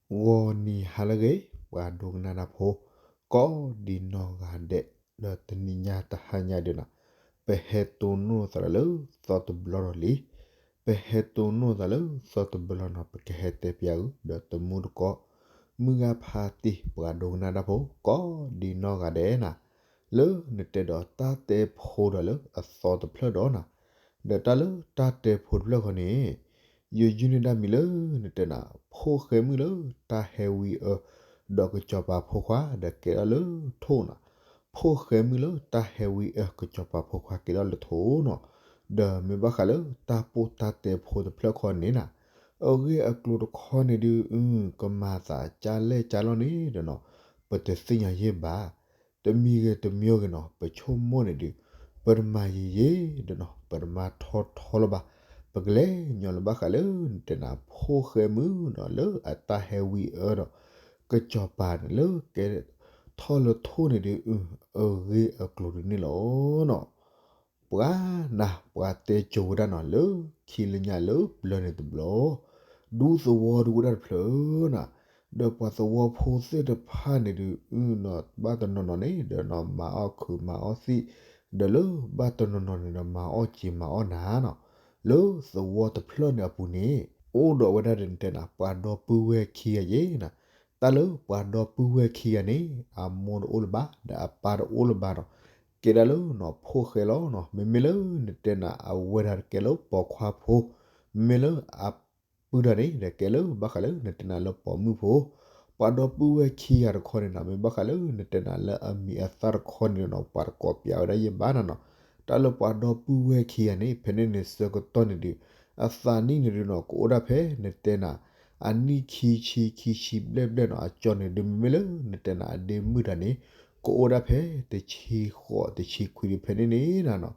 ဂီၤနံၤဟါလၢအဂ့ၤ ပှၤဒိကနၣ်တၢ်ဖိ ကိးဒံနီၢ်ဂၤဒဲး, ဒီးတနံၤညါတဟါညါဒုးနၤ, ပဟဲတိၢ်နီၣ်သးလၢသီတဘျီဒီးလံ. ပဟဲတိၢ်နီၣ်သးလၢသီတဘျီလီၤနီၤ, ပကဟဲတဲပၠးအု ဒီးတမူတကိး မုၢ်ဂၤဖးတံၢ် ပှၤဒိကနၣ်တၢ်ဖိ ကိးဒံနီၢ်ဂၤဒဲးနၤ, လၢနတဲဒီးတၢ်တဲဖိဒီးလၢအသီတဖျၢၣ်ဒီးနၤ, ဒီးတၢ်လၢတၢ်တဲဖိတဖျၢၣ်ခီန့ၣ် ယယုၢ်န့ၢ်ဒၣ်မံၤလၢနတဲနၤ ဖိၣ်ဃဲမုၣ်လၢတၢ်ဟဲဝံအၢ ဒီးကစီၤပၤဖိခွါ ဒီးကဲထီၣ်လၢထိၣ်နၤ, ဖိၣ်ဃဲမုၣ်လၢတၢ်ဟဲဝံအၢ ကစီၤပၤဖိခွါကဲထီၣ်လၢထိၣ်နီၤ, ဒီးမ့ၢ်ဘၣ်ဃးလၢတၢ်ပိၢ်တၢ်တဲဖိတဖျၢၣ်ခီန့ၣ်နၤ, အဂ့ၢ်အကျိၤတခီန့ၣ်ဒုး ကမၤသးကၢ်လဲၢ်ကၢ်လီၢ်န့ၣ်ဒီးနီၤ, ပတသ့ၣ်ညါယဲၢ်ဘၣ်. တမံၤဂ့ၤတမံၤဂ့ၤနီၤ ပဆိကမိၣ်န့ၣ်ဒုး ပတမၤယံာ်ယံာ်ဒီးနီၤ ပတမၤထီထီလၢၤဘၣ်. ပကလဲၤညီလၢဘၣ်ဃးလၢနတဲနၤ ဖိၣ်ဃဲမုၣ်နီၤ လၢအတၢ်ဟဲဝံအၢဒီး ကစီၤပၤန့ၣ်လၢကဲထီၣ်လၢထိၣ်န့ၣ်ဒုး အဂ့ၢ်အကျိၤဒုးန့ၣ်လီၤနီၤ. ပှၤနၤ ပှၤတဲကိၤဝဲဒၣ်နီၤ လၢခံလၢညါလၢပျၢၤန့ၣ်တဘျီ ဒူသဝီဒုးအိၣ်ဒၣ်တဖျၢၣ်နၤ, ဒီးပှၤသဝီဖိသ့ၣ်တဖၣ်န့ၣ်ဒုး ဘၣ်တနီၤနီၤန့ၣ်ဒီးနီၤ မၤအီၣ်ခုးမၤအီၣ်သံၣ်, ဒီးလၢဘၣ်တနီၤနီၤန့ၣ်ဒီး မၤအီၣ်စ့မၤအီၣ်နၤနီၤ. လၢသဝီတဖျၢၣ်န့ၣ်အပူၤန့ၣ် အိၣ်ဒီးဝဲဒၣ်ဒီးနတဲနၤ ပှၤဒီပုၢ်ဝဲၢ်ခံဂၤယဲၢ်နၤ, တၢ်လၢပှၤဒီပုၢ်ဝဲၢ်ခံဂၤန့ၣ် အမိၢ်တအိၣ်လၢၤဘၣ် ဒီးအပၢ်တအိၣ်လၢၤဘၣ်နီၤ, ကဲဒၣ်လၢနီၤ ဖိၣ်ဃဲလီၤနီၤ. မ့မ့ၢ်လၢနတဲနၤ အဝဲဒၣ်တကဲလၢပိာ်ခွါဖိ, မ့မ့ၢ်လၢအပုၢ်တၢ်န့ၣ် ဒီးကဲလၢဘၣ်ဃးလၢနတဲနၤလၢပိာ်မုၣ်ဖိ, ပှၤဒီပုၢ်ဝဲၢ်ခံဂၤတခီန့ၣ်နီၤ မ့ၢ်ဘၣ်ဃးလၢနတဲနၤလၢအမံၤအသၣ်တခီန့ၣ်နီၤ ပှၤတကိးပၠးဝဲဒၣ်ယဲၢ်ဘၣ်နၤနီၤ. တၢ်လၢပှၤဒီပုၢ်ဝဲၢ်ခံဂၤန့ၣ် ဖဲန့ၣ်န့ၣ်ဆၢကတီၢ်န့ၣ်ဒုး အသးနံၣ်န့ၣ်ဒုးနီၤ ကအိၣ်ဒၣ်ဖဲနတဲနၤ အနံၣ်ခံဆံခံဆံဘျဲၣ်ဘျဲၣ်နီၤ အကၠီန့ၣ်ဒုး မ့မ့ၢ်လၢနတဲနၤ အဒ့မုၣ်တၢ်န့ၣ် ကအိၣ်ဒၣ်ဖဲတဆံဃိးတဆံခွံဒုး ဖဲန့ၣ်န့ၣ်နၤနီၤ.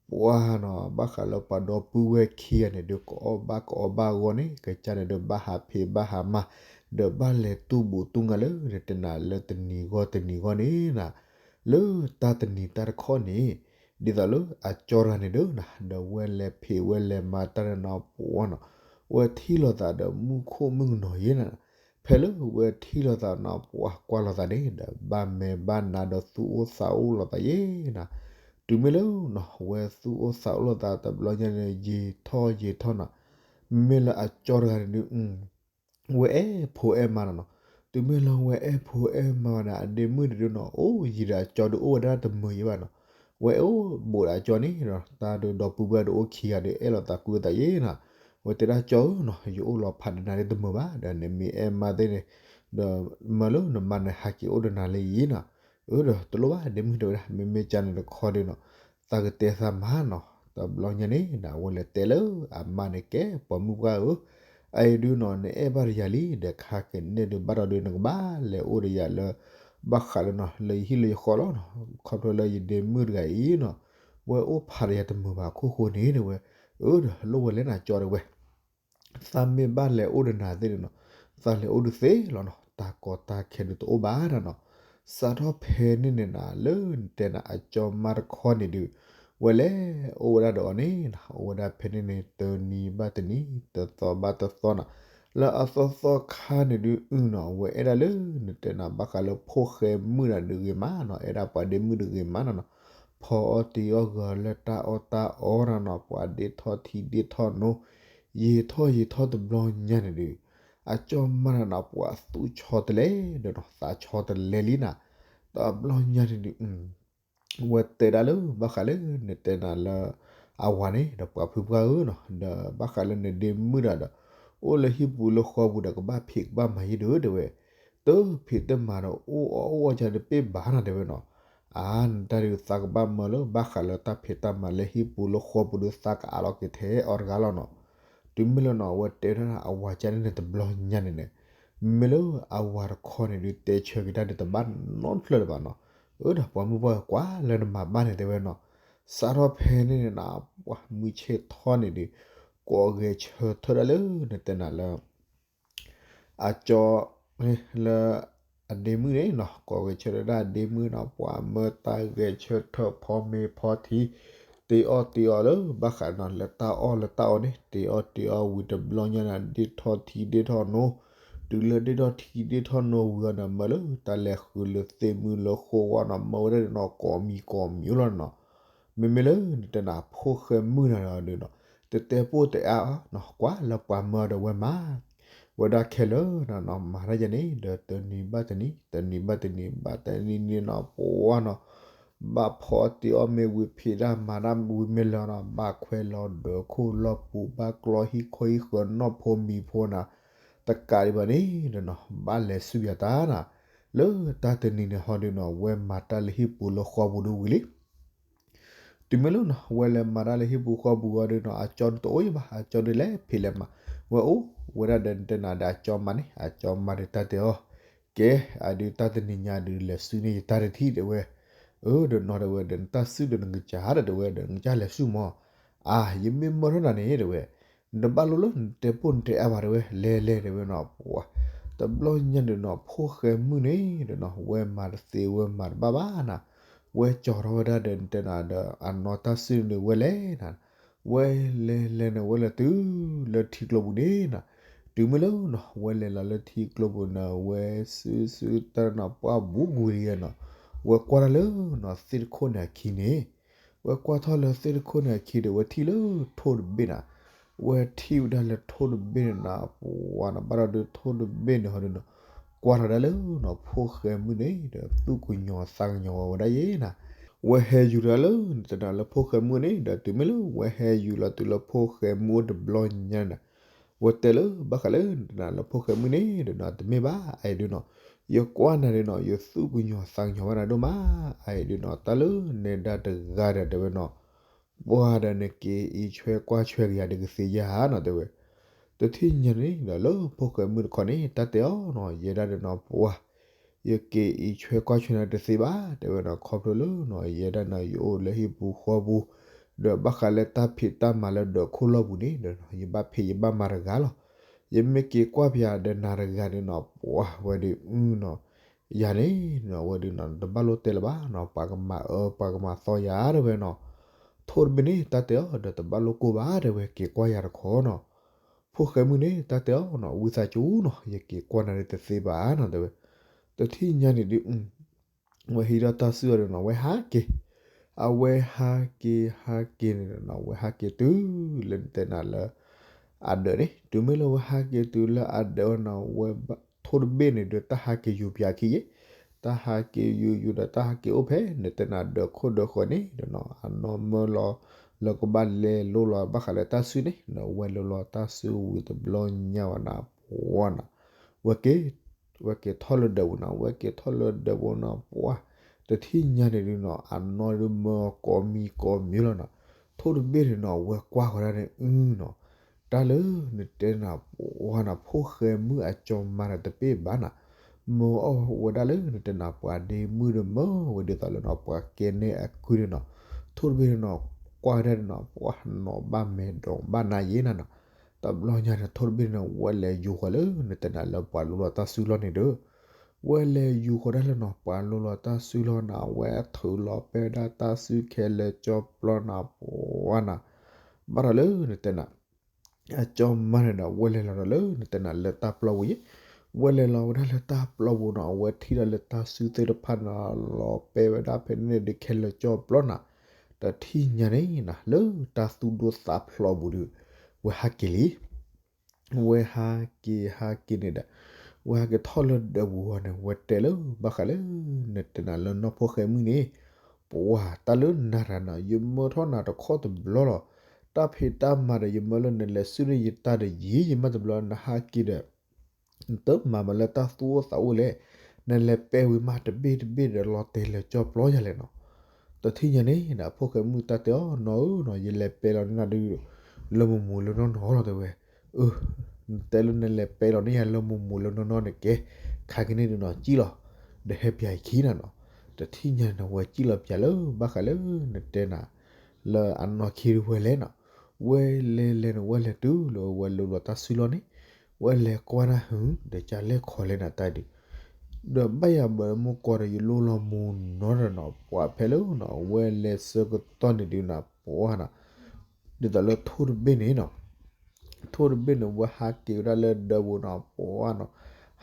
ပှၤနီၤ ဘၣ်ဃးလၢပှၤဒီပုၢ်ဝဲၢ်ခံဂၤန့ၣ်ဒုး ကအီၣ်ဘၣ်ကအီဘၣ်အဂီၢ်န့ၣ် ကစၢ်န့ၣ်ဒုး ဘၣ်ဟးဖံးဘၣ်ဟးမၤ ဒီးဘၣ်လဲၤတူၢ်ဘူးတူၢ်ငါလၢနတဲနၤလၢတနံၤဂီၢ်တနံၤဂီၢ်န့ၣ်နၤ, လၢတၢ်တနံၤတၢ်တခီန့ၣ် ဒ်သိးလၢအကၠီတဂၤန့ၣ်ဒုးနၤ ဒီးဝဲလဲၤဖံးဝဲလဲၤမၤတၢ်န့ၣ်နီၤ ပှၤနီၤ ဝဲထံၣ်လိာ်သးဒီးမူခိၣ်မုၣ်ကနီၤယဲၢ်နၤ, ဖဲလၢဝဲထံၣ်လိာ်သးနီၤ ပှၤကွၢ်လိာ်သးန့ၣ် ဒီးဘၣ်မဲာ်ဘၣ်နါဒီးသူၣ်အိၣ်သးအိၣ်လိာ်သးယဲၢ်နၤ, တုၤမ့ၢ်လၢနီၤ ဝဲသူၣ်အိၣ်သးအိၣ်လိာ်သးတဘျီညါန့ၣ် ယံာ်ထီၣ်ယံာ်ထီၣ်နီၤ, မ့မ့ၢ်လၢအကၠီတဂၤန့ၣ်ဒုး ဝဲအဲၣ်ဖိအဲၣ်မါနီၤနီၤ, တုၤမ့ၢ်လၢဝဲအဲၣ်ဖိအဲၣ်မါဝဲဒၣ် အဒ့မုၣ်န့ၣ်ဒုးနီၤ အိၣ်ယံာ်ဒီးအကၠီဒုးအိၣ်ဝဲဒၣ်တမုာ်ယဲၢ်ဘၣ်နီၤ, ဝဲအိၣ်ဘူးဒီးအကၠီန့ၣ်ဒီး တၢ်ဒုးဒီပုၢ်ဝဲၢ်ဒုးအိၣ်ခံဂၤဒီး အဲၣ်လိာ်သးကွံလိာ်သးယဲၢ်နၤ, ဝဲတဲဒၣ်ကၠီဧၢနီၤ ယအိၣ်လီၤဖးဒၣ်နၤဒ်တမုာ်ဘၣ် ဒီးနမ့ၢ်အဲၣ်မါသ့ၣ်န့ၣ် ဒီးမၢလၢနမါန့ၣ်ဟးက့ၤအိၣ်ဒီးနၤလၢယံၤနီၤ, အၢ ဒီးတလိၣ်ဘၣ် ဒ့မုၣ်တဲဝဲဒၣ် မ့မ့ၢ်ကၠီန့ၣ်တခီဒုးနီၤ သးကတဲသးမၤနီၤ, တဘျီညါန့ၣ် အဝဲလဲၤတဲလၢအမါန့ၣ် ကဲပိာ်မုၣ်ပှၢ်ဧၢ, အအံၤဒုးနီၤ နအဲၣ်ဘၣ်ဒီးယၤလံ ဒီးခါကန့ၣ်ဒုးဘၣ်ဒီးဒုး နကဘၣ်လဲၤအိၣ်ဒီးယၤလၢ ဘၣ်ဃးလၢနီၤ လၢယဟံၣ်လၢယဃီလီၤနီၤ, ခီဖျိလၢယဒ့မုၣ်တဂၤအံၤနီၤ ဝဲအိၣ်ဖးဒီးယၤတမုာ်ဘၣ်အခိၣ်ဃိန့ၣ် တဲဝဲ, အၢ ဒီးလိၣ်ဝဲလဲၣ်နၤကၠီတဲဝဲ သးမ့ၢ်ဘၣ်လဲၤအိၣ်ဒီးနၤသ့ၣ်န့ၣ်နီၤ သးလဲၤအိၣ်ဒုးသ့လီၤနီၤ, တၢ်ကီတၢ်ခဲဒုးတအိၣ်ဘၣ်နီၤနီၤ, စးထီၣ်ဖဲန့ၣ်န့ၣ်နၤ လၢနတဲနၤအကၠီမါတခီန့ၣ်ဒုး ဝဲလဲၤအိၣ်ဝဲဒၣ်ဒီးအီၤန့ၣ်နီၤ, အိၣ်ဝဲဒၣ်ဖဲန့ၣ်န့ၣ် တနံၤဘၣ်တနံၤ တသီဘၣ်တသီနီၤ, လၢအသီသီခါန့ၣ်ဒုးအုနီၤ ဝဲအဲၣ်ဒၣ်လၢနတဲနၤဘၣ်ဃးလၢဖိၣ်ဃဲမုၣ်တဂၤဒုးဂ့ၤမးနီၤ, အဲၣ်ဒၣ်ပှၤဒ့မုၣ်ဒုးဂ့ၤမးနီၤနီၤ, ဖီအီၣ်တ့ၤအီၣ်ဂၢၤလၢတၢ်အီၣ်တၢ်အီနီၤနီၤ, ပှၤဒ့ထီၣ်ထံဒ့ထီၣ်နိ ယံာ်ထီၣ်ယံာ်ထီၣ်တဘျီညါန့ၣ်ဒုး အကၠီမါနၤနီၤ ပှၤသူၣ်ဆီတလဲဒီးနီၤ သးဆီတလဲလံနၤ, တဘျီညါန့ၣ်ဒုး ဝဲတဲဒၣ်လၢဘၣ်ဃးလၢနတဲနၤလၢ အဝၤန့ၣ် ဒီးပှၤဖုပှၢ်ဧၢနီၤ, ဒီးဘၣ်ဃးလၢနဒ့မုၣ်တဂၤဒီး အိၣ်လၢဟံၣ်ပူၤလၢဃီပူၤဒီး ကဘၣ်ဖံးကဘၣ်မၤယဲၢ်ဒုးတဲဝဲ, တဖံးတမၤဒီး အိၣ်အီၣ်အိၣ်အီၣ်ကဒီးတပ့ၢ်ဘၣ်နၤတဲဝဲနီၤ, အါ နတၢ်ဒုးသးကဘၣ်မၢလၢ ဘၣ်ဃးလၢတၢ်ဖံးတၢ်မၤလၢဟံၣ်ပူၤလၢဃီပူၤဒုး သးကအးလီၤက့ၤထဲအီၤတဂၤလီၤနီၤ, တုၤမ့ၢ်လၢနီၤ အဝဲတဲဒၣ်အဝၤကန့ၣ်န့ၣ် တဘျီညါန့ၣ်န့ၣ် မ့ၢ်လၢအဝၤတခီန့ၣ်ဒုး တဲဆၢက့ၤတၢ်ဒုးတဘၣ်နီတဖျၢၣ်လၢၤဘၣ်နီၤ, အၢ ဒီးပှၤမုၣ်ပှၢ်ကွၢ်လၢနမၤဘၣ်န့ၣ်တဲဝဲနီၤ, စးထီၣ်ဖဲန့ၣ်န့ၣ်နၤ ပှၤမုၢ်ဆ့ၣ်ထီၣ်န့ၣ်ဒုး ကိးဂဲၤဆၢထၢၣ်ဒၣ်လၢနတဲနၤလၢ အကၠီ လၢ အဒ့မုၣ်န့ၣ်နီၤ ကိးဂဲၤဆၢထၢၣ်ဒၣ်အဒ့မုၣ်နီၤ ပှၤမၢတၢ်ဂဲၤဆၢထၢၣ်ဖီမ့ၤဖီထံ တ့အီၣ်တ့အီလၢဘၣ်ဃးနီၤ လၢတၢ်အီၣ်လၢတၢ်အီန့ၣ် တ့အီၣ်တ့အီဝံၤတဘျီညါန့ၣ် ဒ့ထီၣ်ထံဒ့ထီၣ်နိ တုၤလၢဒ့ၣ်ထီၣ်ထံဒ့ၣ်ထီၣ်နိဝံၤအီၤန့ၣ် မၢလၢတၢ်လဲၤဃုာ်လၢသ့ၣ်မုၢ်လၢဃိာ်ဝါန့ၣ် မၢဝဲဒၣ်ဒီးနီၤ ကိးမံၤကိးမံၤလီၤနီၤ. မ့မ့ၢ်လၢနတဲနၤ ဖိၣ်ဃဲမုၣ်နၤဒီးနီၤ တတဲပိၢ်တအါအီၤနီၤ ကွၢ်လၢပှၤမၢအီၤဒီးဝဲမၤ ဝဲဒၣ်ခဲလၢာ်နီၤနီၤ မၤတၢ်ယဲန့ၣ် ဒီးတနံၤဘၣ်တနံၤ တနံၤဘၣ်တနံၤ ဘၣ်တနံၤန့ၣ်နီၤ ပှၤနီၤ ဘၣ်ဖီတ့ၢ်အီၣ်မ့ၢ်ဝံၤ ဖံးတၢ်မၤတၢ်ဝံၤမ့ၢ်လၢနီၤ ဘၣ်ခွဲးလီၤဒၢးခိၣ်လီၢ်ပူၤ ဘၣ်ကျီဟံၣ်ခီဟံၣ်ဃၢၤနီၢ်ဖိမံၤဖိနၤ တကးဒံးဘၣ်န့ၣ်ဒီးနီၤ ဘၣ်လဲၤဆူယၤတၢ်နၤ လၢတၢ်တနံၤန့ၣ်ဟီဒုးနီၤ ဝဲမၤတၢ်လၢဟံၣ်ပူၤလၢဃီပူၤဒုးဝံၤလံ တုၤမ့ၢ်လၢနီၤ ဝဲလဲၤမၤတၢ်လၢဟံၣ်ပူၤဃီပူၤအီၤဒုးနီၤ အကၠီဒုးတအိၣ်ယဘၣ် အကၠီဒုးလဲၤဖံးလဲၤမၤ ဝဲအိၣ်ဝဲဒၣ်ဒီးနတဲနၤဒီးအကၠီမါန့ၣ် အကၠီမါဒုးတၢ်တဲအီၤ ကဲ အဒုးတၢ်တနံၤညါဒုး လဲၤဆူန့ၢ်ယတၢ်တထံၣ်တဲဝဲ အၢ ဒီးနီၤတဲဝဲဒီး နတၢ်စုၣ်ဒီးနကစၢ်ဒီးတဲဝဲဒီး နကစၢ်လဲၤဆူမး အါ ယမ့ၢ်မၢထီၣ်နၤန့ၣ်တဲဝဲ နတဘၣ်လိလၢနတဲပိၢ်နတဲအါဘၣ်တဲဝဲ လဲၤလဲၤတဲဝဲနီၤ ပှၤ တဘျီညါန့ၣ်နီၤ ဖိၣ်ဃဲမုၣ်န့ၣ်ဒီးနီၤ ဝဲမၤတသ့ဝဲမၤတဘၣ်ဘၣ်နၤ ဝဲကၠီထီၣ်ဝဲဒၣ်ဒီးနတဲနၤဒီး အနီၢ်တၢ်စုၣ်န့ၣ်ဝဲလဲၤနၤ ဝဲလဲၤလဲၤန့ၣ် ဝဲလဲၤတုၤလၢထံကျိပူၤန့ၣ်နီၤ တုၤမ့ၢ်လၢနီၤ ဝဲလဲၤလီၤလၢထံကျိပူၤန့ၣ် ဝဲစုစုတၢ်နီၤ ပှၢ်ဘူးကွံာ်လံနီၤ ဝဲကွၢ်တၢ်လၢနီၤ သ့ၣ်တခိၣ်န့ၣ်အခံန့ၣ် ဝဲကွၢ်ထီၣ်လၢသ့ၣ်တခိၣ်န့ၣ်အခံဒီး ဝဲထံၣ်လၢထိၣ်တဘ့ၣ်နၤ ဝဲထံၣ်ဝဲဒၣ်လၢထိၣ်တဘ့ၣ်န့ၣ်နၤ ပှၤနီၤ ဘၣ်ဒီးဒုးထိၣ်တဘ့ၣ်န့ၣ်ဟီဒုးနီၤ ကွၢ်ထီၣ်ဒၣ်လၢနီၤ ဖိၣ်ဃဲမုၣ်န့ၣ်ဒီး သူၣ်ကညီၤသးကညီၤဝဲဒၣ်ယဲနၤ ဝဲဟဲယူၤတၢ်လၢနတဲနၤလၢဖိၣ်ဃဲမုၣ်န့ၣ်ဒီး တုၤမ့ၢ်လၢဝဲဟဲယူၤလီၤတုၤလၢဖိၣ်ဃဲမုၣ်အိၣ်တဘျီညါန့ၣ် ဝဲတဲလၢဘၣ်ဃးလၢနတဲနၤလၢဖိၣ်ဃဲမုၣ်န့ၣ်ဒီးနီၤ တမ့ၢ်ဘၣ် အအံၤဒုးနီၤ ယကွၢ်နၤဒုးနီၤ ယသူၣ်ကညီၤသးကညီၤဝဲနၤဒိၣ်မး အအံၤဒုးနီၤ တၢ်လၢနဲဒၣ်တဂၤဒီးတဲဝဲနီၤ ပှၤဒီးနက့ၤအံးဆွဲကွၢ်ဆွဲကယၤဒီးကသ့ဧါနီၤတဲဝဲ တထံၣ်ညါန့ၣ်ဒီးလၢဖိၣ်ဃဲမုၣ်တခီန့ၣ် တၢ်တဲအီၤနီၤ ယဲဒၣ်ဒီးနီၤ ပှၤ ယက့ၤအံးဆွဲကွၢ်ဆွဲနၤတသ့ဘၣ် တဲဝဲနီၤ ခီဖျိလၢနီၤ ယဲဒၣ်နီၤ ယအိၣ်လၢဟံၣ်ပူၤဃီပူၤ ဒီးဘၣ်ဃးလၢတၢ်ဖံးတၢ်မၤလၢဒၢးခိၣ်လီၢ်ပူၤန့ၣ်ဒီး ယဘၣ်ဖံးယဘၣ်မၤတဂၤလီၤ ယမ့ၢ်က့ၤကွၢ်ပယၤဒီးနၤတဂၤန့ၣ်နီၤ ပှၤဝဲဒုးနီၤ ယၤန့ၣ်နီၤ ဝဲဒုးနီၤ တဘၣ်လိၣ်တဲလၢၤဘၣ်နီၤ ပှၤကမၤအၢ ပှၤကမၤသီယၤတဲဝဲနီၤ ထိၣ်တဘ့ၣ်န့ၣ် တၢ်တဲအီၤဒီးတဘၣ်လိၣ်ကိၢ်ဘၣ်တဲဝဲ က့ၤကွၢ်ယၤတခီနီၤ ဖိၣ်ဃဲမုၣ်န့ၣ် တၢ်တဲအီၤနီၤ ဝံသးစူၤနီၤ ယက့ၤကွၢ်နၤဒုးတသ့ဘၣ်နီၤတဲဝဲ တထံၣ်ညါန့ၣ်ဒုး ဝဲဟံးထီၣ်တၢ်စုၣ်အီၤဒီးနီၤ ဝဲဟးက့ၤ အဝဲဟးက့ၤဟးက့ၤန့ၣ်ဒီးနီၤ ဝဲဟးက့ၤတုၤလၢနတဲနၤလၢ အဒၢးန့ၣ် တုၤမ့ၢ်လၢဝဲဟးက့ၤတုၤလၢအဒၢးဝဲနီၤ ဝဲထိၣ်တဘ့ၣ်န့ၣ်ဒီး တၢ်ဟးက့ၤယူၤပၠးခံယ့ၣ် တၢ်ဟးက့ၤယူၤယူၤဒီးတၢ်ဟးက့ၤအိၣ်ဖဲန့ၣ် တဲနၤဒၢးခိၣ်ဒၢးဃီန့ၣ်ဒီးနီၤ အနီၢ်မၢလီၤ လၢကဘၣ်လဲၤလိလီၤဘၣ်ဃးလၢတၢ်စုၣ်န့ၣ် ဝဲလိလီၤတၢ်စုၣ်ဝံၤတဘျီညါဝဲနၤ ပှၤနီၤ ဝဲက့ၤ ဝဲက့ၤထီၣ်လၢဒၢးပူၤနီၤ ဝဲက့ၤထီၣ်လၢဒၢးပူၤနီၤ ပှၤ တထံၣ်ညါန့ၣ်ဒုးနီၤ အနီၢ်ဒုးမၢကိးမံၤကိးမံၤလီၤနီၤ ထိၣ်တဘ့ၣ်န့ၣ်နီၤ ဝဲကွၢ်ဃီၤဒၣ်န့ၣ်အုနီၤ တၢ်လၢနတဲနၤ ပှၤနီၤ ဖိၣ်ဃဲမုၣ်အကၠီမါန့ၣ်တပ့ၢ်ဘၣ်နီၤ မၢအီၣ်ဝဲဒၣ်လၢနတဲနၤ ပှၤဒ့မုၣ်ဒီးမၢဝဲဒ်သိးလၢနီၤ ပှၤကဲနဲၣ်အကုန့ၣ်နီၤ ထိၣ်တဘ့ၣ်န့ၣ်နီၤ ကွၢ်ဒၣ်န့ၣ်နီၤ ပှၤနီၤဘၣ်မဲာ်ဒီးဘၣ်နါယ့ၣ်နၤနီၤ တဘျီညါန့ၣ် ထိၣ်တဘ့ၣ်န့ၣ် ဝဲလဲၤယူၤဃီၤလၢနတဲနၤလၢပှၤလိလီၤတၢ်စုၣ်လီၤန့ၣ်ဒီး ဝဲလဲၤယူၤဃီၤဒၣ်လၢနီၤ ပှၤလိလီၤတၢ်စုၣ်လီၤနၤ ဝဲထုးလီၤပဲဒၣ်တၢ်စုၣ်ခဲလၢာ်ကၠီပျီနၤ ပှၤနီၤ ဘၣ်ဒီးလၢနတဲနၤ အကၠီမါန့ၣ်ဒီး ဝဲလဲၤလီၤဒီးလၢနတဲနၤလၢတၢ်ပျီပူၤယ့ၣ် ဝဲလဲၤလီၤဝဲဒၣ်လၢတၢ်ပျီပူၤနီၤ အဝဲထံၣ်ဒီးလၢတၢ်စုၣ်သ့ၣ်တဖၣ်န့ၣ် လီၤပဲဝဲဒၣ်ဖဲန့ၣ်ဒီးခဲလၢာ်ကၠီပျီနၤ တထံၣ်ညါန့ၣ်နၤ လၢတၢ်သူၣ်ဒိၣ်သးဖျိးပူၤဒီး ဝဲဟးက့ၤလံ ဝဲဟးက့ၤဟးက့ၤန့ၣ်ဒီး ဝဲဟးက့ၤထီၣ်လၢဒၢးပူၤဝဲန့ၣ် ဝဲတဲလၢဘၣ်ဃးလၢ နတဲနၤလၢနီၢ်ဖိၣ်ဃဲမုၣ်န့ၣ် ပှၤတၢ်လၢနၤတဂၤနီၤ ယမၢထီၣ်နၤတခီတဘျီလီၤ တၢ်ဖံးတၢ်မၤဒီး ယမၢလၢနလဲၤဆူန့ၢ်ယတၢ်ဒီးယံာ်ယမၢတဘျီ နဟးက့ၤဒီး နတမၤမၤလၢတၢ်သူၣ်အိၣ်သးအိၣ်လဲၣ်, နလဲၤပဲဝံၤမးတဘ့ၣ်တဘ့ၣ်ဒီးလီၤတဲာ်လၢာ်ကၠီပျီယၤလဲၣ်နီၤ. တထံၣ်ညါန့ၣ်ဒီး ဖိၣ်ဃဲမုၣ်တၢ်တဲအီၤ နီၢ်ဧၢနီၤ ယလဲၤပဲလီၤန့ၢ်နၤဒုး လၢမုာ်မုာ်လၢနီၢ်နီၢ်လီၤတဲဝဲ. အၢ, နတဲလၢနလဲၤပဲလီၤန့ၢ်ယၤလၢမုာ်မုာ်လၢနီၢ်နီၢ်န့ၣ်ကဲ, ခါက့ၤန့ၣ်ဒုးနီၤ စံၣ်လီၤ, ဒီးဟဲပၠးအခံနၤနီၤ. တထံၣ်ညါန့ၣ် ဝဲစံၣ်လီၤပၠးလၢဘၣ်ဃးလၢနတဲနၤ လၢအနီၢ်ခံဒုးဝဲလဲၣ်နီၤ. ဝဲလဲၤလဲၤန့ၣ် ဝဲလဲၤတုၤလၢဝဲလိလီၤတၢ်စုလီၤန့ၣ်, ဝဲလဲၤကွၢ်နၢ်ဟူ ဒီးကလဲၣ်ခီလဲၣ်နၤတၢ်ဒုး, ဒီးဘၣ်ယၤဘၣ်လၢမိၢ်ကီၢ်ဒီး ယလိလီၤမူနီတနီၤ ပှၤဖဲလၢနီၤ ဝဲလဲၤဆၢကတီၢ်န့ၣ်ဒုးနၤ ပှၤနီၤ, ဒ်သိးလၢထိၣ်တဘ့ၣ်န့ၣ်နီၤ ထိၣ်တဘ့ၣ်န့ၣ် ဝဲဟးက့ၤဝဲဒၣ်လၢဒၢးပူၤနီၤ ပှၤနီၤ,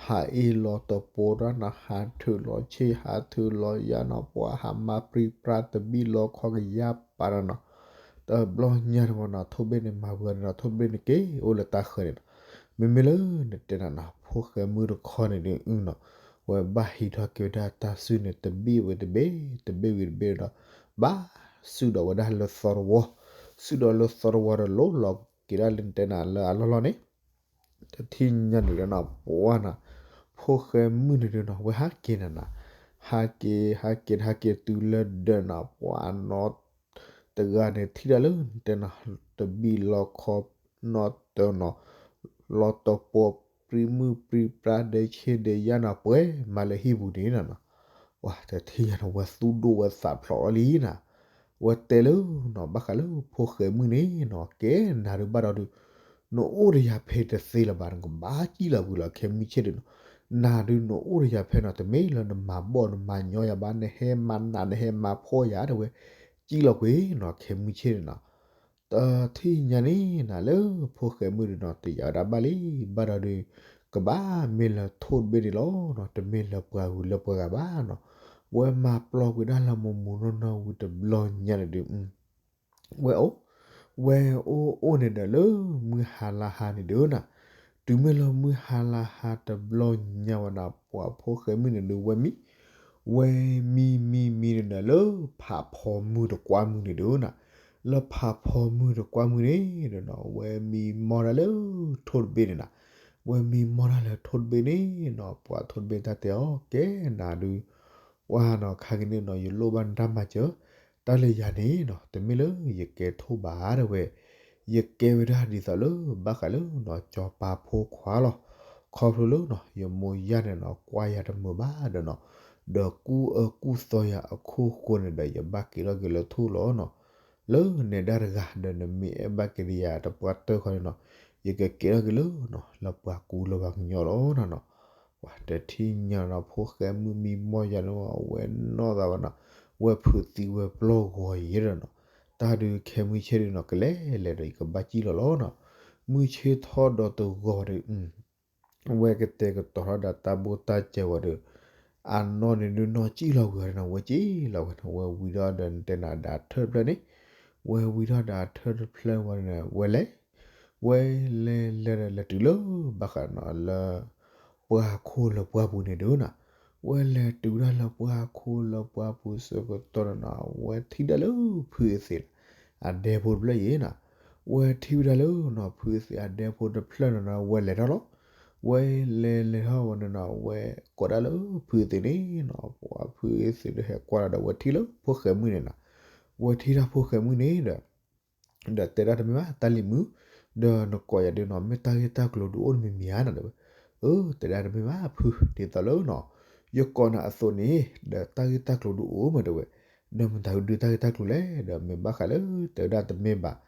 ဟးအ့ၣ်လီၤတပီၤတၢ်နီၤ ဟးထုးလီၤဆ့ၣ် ဟးထုးလီၤယၤနီၤ ပှၤဟးမၤပြံပြါတဘံၣ်လီခီကယၤပာ်တၢ်နီၤ, တဘျီညါတဝဲနီၤ ထိၣ်ဘ့ၣ်န့ၣ်မၤဝံၤန့ၣ်နီၤ ထိၣ်ဘ့ၣ်န့ၣ်က့ၤအိၣ်လၢတၢ်ဃၢၤန့ၣ်နီၤ, မ့မ့ၢ်လၢနတဲနၤနီၤ ဖိၣ်ဃဲမုၣ်တခီန့ၣ်ဒုးနီၤ, ဝဲဘၣ်ဟံးထီၣ်က့ၤဝဲဒၣ်တၢ်စုန့ၣ် တဘ့ၣ်ဝဲတဘ့ၣ် တဘ့ၣ်ဝံၤတဘ့ၣ်ဒီး ဘၣ်စုၣ်ဒီးဝဲဒၣ်လၢသီတဝီ, စုၣ်ဒီးလၢသီတဝီဒီး လိၣ်လီၤက့ၤဒၣ်လၢနတဲနၤလၢအလီၢ်လီၢ်န့ၣ် တထံၣ်ညါန့ၣ်ဒီးနီၤ ပှၤနီၤ ဖိၣ်ဃဲမုၣ်န့ၣ်ဒုးနီၤ ဝဲဟးက့ၤနၤနီၤ, ဟးက့ၤ ဟးက့ၤ ဟးက့ၤတုၤလၢဒၢးနီၤ ပှၤနီၤ တဂၤန့ၣ်ထံၣ်ဒၣ်လၢနတဲနၤ တဘံၣ်လီခီ နီၢ်တနီၤ လီၤတပီၤ ပြံမုၢ်ပြံပြါ ဒဲဆ့ဒဲယါနီၤ ပှဲၤမးလၢဟံၣ်ပူၤန့ၣ်နီၤ, ပှၤတထံၣ်ညါန့ၣ် ဝဲသူၣ်ဒိၣ်ဝဲသးဖျိးလီၤလံနီၤ, ဝဲတဲလၢနီၤ ဘၣ်ဃးလၢဖိၣ်ဃဲမုၣ်န့ၣ်နီၤ ကဲနၤဒုးဘၣ်ဒီးဒုး နအိၣ်ဒီးယၤဖဲတသ့လၢၤဘၣ် နကဘၣ်စံၣ်လီၤကွံာ်လီၤ ခဲမုၢ်ဆ့ၣ်ဒုးနီၤ, နၤဒုးနအိၣ်ဒီးယၤဖဲနီၤ တမ့ၢ်လၢနမၤဘီၣ်နမၤညီယၤဘၣ် နဟဲမၤနး နဟဲမၤဖှီၣ်ယၤ တဲဝဲ, စံၣ်လီၤကွံာ်နီၤ ခဲမုၢ်ဆ့ၣ်န့ၣ်နီၤ, တထံၣ်ညါန့ၣ်နၤ လၢဖိၣ်ဃဲမုၣ်ဒုးနီၤ တယာ်ဝဲဒၣ်ဘၣ်လံ, ဘၣ်ဒီးဒုး ကဘၣ်မ့ၢ်လၢထိၣ်တဘ့ၣ်န့ၣ်လီၤနီၤ, တမ့ၢ်လၢပှၤဂုၤလၢပှၤဂၤဘၣ်နီၤ, ဝဲမၤပျီကွံာ်ဒၣ်လၢမူးမူးနီၢ်နီၢ်ဝံၤတဘျီညါန့ၣ်ဒုး ဝဲအိၣ်, ဝဲအိၣ်အိၣ်န့ၣ်ဒီးလၢမုၢ်ဟါလါဟါန့ၣ်ဒုးနီၤ, တုၤမ့ၢ်လၢမုၢ်ဟါလါဟါတဘျီညါဝဲနီၤ ပှၤဖိၣ်ဃဲမုၣ်န့ၣ်ဒုး ဝဲမံ, ဝဲမံမံမံန့ၣ်ဒီးလၢဖးဖီမုၢ်တကွၢ်မုၢ်န့ၣ်ဒုးနီၤ, လၢဖးဖီမုၢ်တကွၢ်မုၢ်န့ၣ်ဒီးနီၤ ဝဲမံမီၢ်ဒၣ်လၢထိၣ်တဘ့ၣ်န့ၣ်နီၤ, ဝဲမံမီၢ်ဒၣ်လၢထိၣ်တဘ့ၣ်န့ၣ်နီၤ ပှၤထိၣ်တဘ့ၣ်တၢ်တဲအီၤ ကဲနၤဒုး ပှၤနီၤ ခါကန့ၣ်နီၤ ယလိၣ်ဘၣ်နတၢ်မၤစၢၤ, တၢ်လၢယၤန့ၣ်နီၤ တမ့ၢ်လၢယကဲထိၣ်ဘၣ်တဲဝဲ, ယကဲဝဲဒၣ်ဒ်သိးလၢဘၣ်ဃးလၢနီၤ စီၤပၤဖိခွါလီၤ, ခီဖျိလၢနီၤ ယမိၢ်ယၢ်န့ၣ်နီၤ ကွၢ်ယၤတမုာ်ဘၣ်ဒီးနီၤ, ဒီးကူၣ်အၢကူၣ်သီယၤအခိၣ်ဃိန့ၣ်ဒီး ယဘၣ်က့ၤထီၣ်က့ၤလၢထိၣ်လီၤနီၤ, လၢနဲဒၣ်တဂၤဒီး နမ့ၢ်အဲၣ်ဘၣ်က့ၤဒီးယၤတပှၢ်တၢၢ်ခီန့ၣ်နီၤ, ယကကဲထီၣ်က့ၤလၢနီၤ လၢပှၤကူလၢပှၤကညီလီၤနီၤနီၤ ပှၤတထံၣ်ညါနီၤ ဖိၣ်ဃဲမုၣ်မံမီၢ်ယၤလၢအဝဲနီၢ်သးဘၣ်နီၤ, ဝဲဖုးသံဝဲပျီၢ်ဂီၤယဲဒီးနီၤ, တၢ်ဒုးခဲမုၢ်ဆ့ၣ်ဒုးနီၤ ကလဲၤလဲၤဒီးယကဘၣ်စံၣ်လီၤလီၤနီၤ, မုၢ်ဆ့ၣ်ထီၣ်ဒီးတဂီၤဒီး ဝဲကတဲာ်ကတီၤထီၣ်ဒီးတၢ်ဘိၣ်တၢ်စဲးဝဲဒီး အနီၢ်န့ၣ်ဒုးနီၢ်စံၣ်လီၤဝဲနီၤ, ဝဲစံၣ်လီၤဝဲနီၤ, ဝဲဝံၤထီၣ်ဒီးနတဲနၤဒီးအထၢၣ်တဖျၢၣ်န့ၣ်, ဝဲဝံၤထီၣ်ဒီးအထၢၣ်တဖျၢၣ်ဝဲန့ၣ် ဝဲလဲၤ, ဝဲလဲၤလဲၤဒီးလဲၤတုၤလၢဘၣ်ဃးနီၤလၢ ပှၢ်ခိၣ်လၢပှၢ်ပူၤန့ၣ်ဒုးနီၤ, ဝဲလဲၤတုၤဒၣ်လၢပှၢ်ခိၣ်လၢပှၢ်ပူၤဆၢကတီၢ်န့ၣ်နီၤ, ဝဲထံၣ်ဒၣ်လၢဖုအသ့း အဒဲဖိတဖျၢၣ်အံၤနီၤ, ဝဲထံၣ်ဝဲဒၣ်လၢနီၤ ဖုအသ့းအဒဲဖိတဖျၢၣ်န့ၣ်နီၤ ဝဲလဲၤထီၣ်လီၤ, ဝဲလဲၤလဲၤထီၣ်ဝဲန့ၣ်နီၤ ဝဲကိးဒၣ်လၢဖုအသ့းန့ၣ်နီၤ, ပှၤဖုအသ့းဒီးဟဲကွၢ်ဒီး ဝဲထံၣ်လၢဖိၣ်ဃဲမုၣ်န့ၣ်နီၤ, ဝဲထံၣ်တၢ်ဖိၣ်ဃဲမုၣ်န့ၣ်ဒီး ဒီးတဲဒၣ်တမ့ၢ်ဘၣ် တၢ်လံၤမုၣ်, ဒီးနကိးယၤဒုးနီၤ မ့ၢ်တၢ်ဂ့ၢ်တၢ်ကျိၤဒုးအိၣ်တမံၤမံၤဧါနီၤ တဲဝဲ, အၢ တဲဒၣ်တမ့ၢ်ဘၣ်ဖု ဒ်သိးလၢနီၤ ယကိးနၤအသိးန့ၣ် ဒီးတၢ်ဂ့ၢ်တၢ်ကျိၤဒုးအိၣ်မးတဲဝဲ, ဒီးမတၤဒုးတၢ်ဂ့ၢ်တၢ်ကျိၤလဲၣ် ဒီးမ့ၢ်ဘၣ်ဃးလၢ တဲဝဲဒၣ်တမ့ၢ်ဘၣ်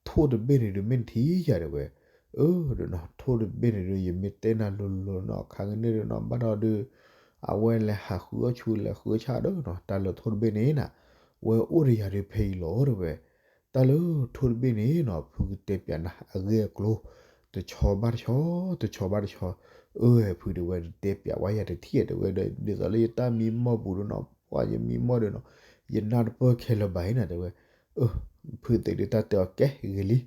ထိၣ်တဘ့ၣ်န့ၣ်ဒုးမ့ၢ်နထံၣ်ယၤတဲဝဲ, အၢ ဒီးနီၤ ထိၣ်တဘ့ၣ်န့ၣ်ဒုး ယမ့ၢ်တဲနၤလိၤလိၤနီၤ ခါကန့ၣ်ဒုးနီၤ ဘၣ်ဒီးဒုး အဝဲလဲၤဟးဃုအီၣ်ဆူလဲၤဃုအီၣ်ဆၣ်ဒီးနီၤ တၢ်လၢထိၣ်တဘ့ၣ်န့ၣ်နီၤ ဝဲအိၣ်ဒီးယၤဒုးဖဲအံၤလီၤတဲဝဲ, တၢ်လၢထိၣ်တဘ့ၣ်န့ၣ်နီၤ ဖုကတဲပၠးနၤအဂ့ၢ်အကျိၤ တဆီဘၣ်တဆီ တဆီဘၣ်တဆီ, အၢ ဖုတဲဝဲ နတဲပၠးဝဲယၤတထံၣ်တဲဝဲဒီး ဒ်သိးလၢယတၢ်မံမီၢ်ပူၤဒီးနီၤ ပှၤယမံမီၢ်ဒီးနီၤ ယနၢ်တပၢၢ်ခဲလၢာ်ဘၣ်အံၤနီၤတဲဝဲ, အၢ ဖုသ့းဒုးတၢ်တဲအီၤကဲဂ့ၤလံ,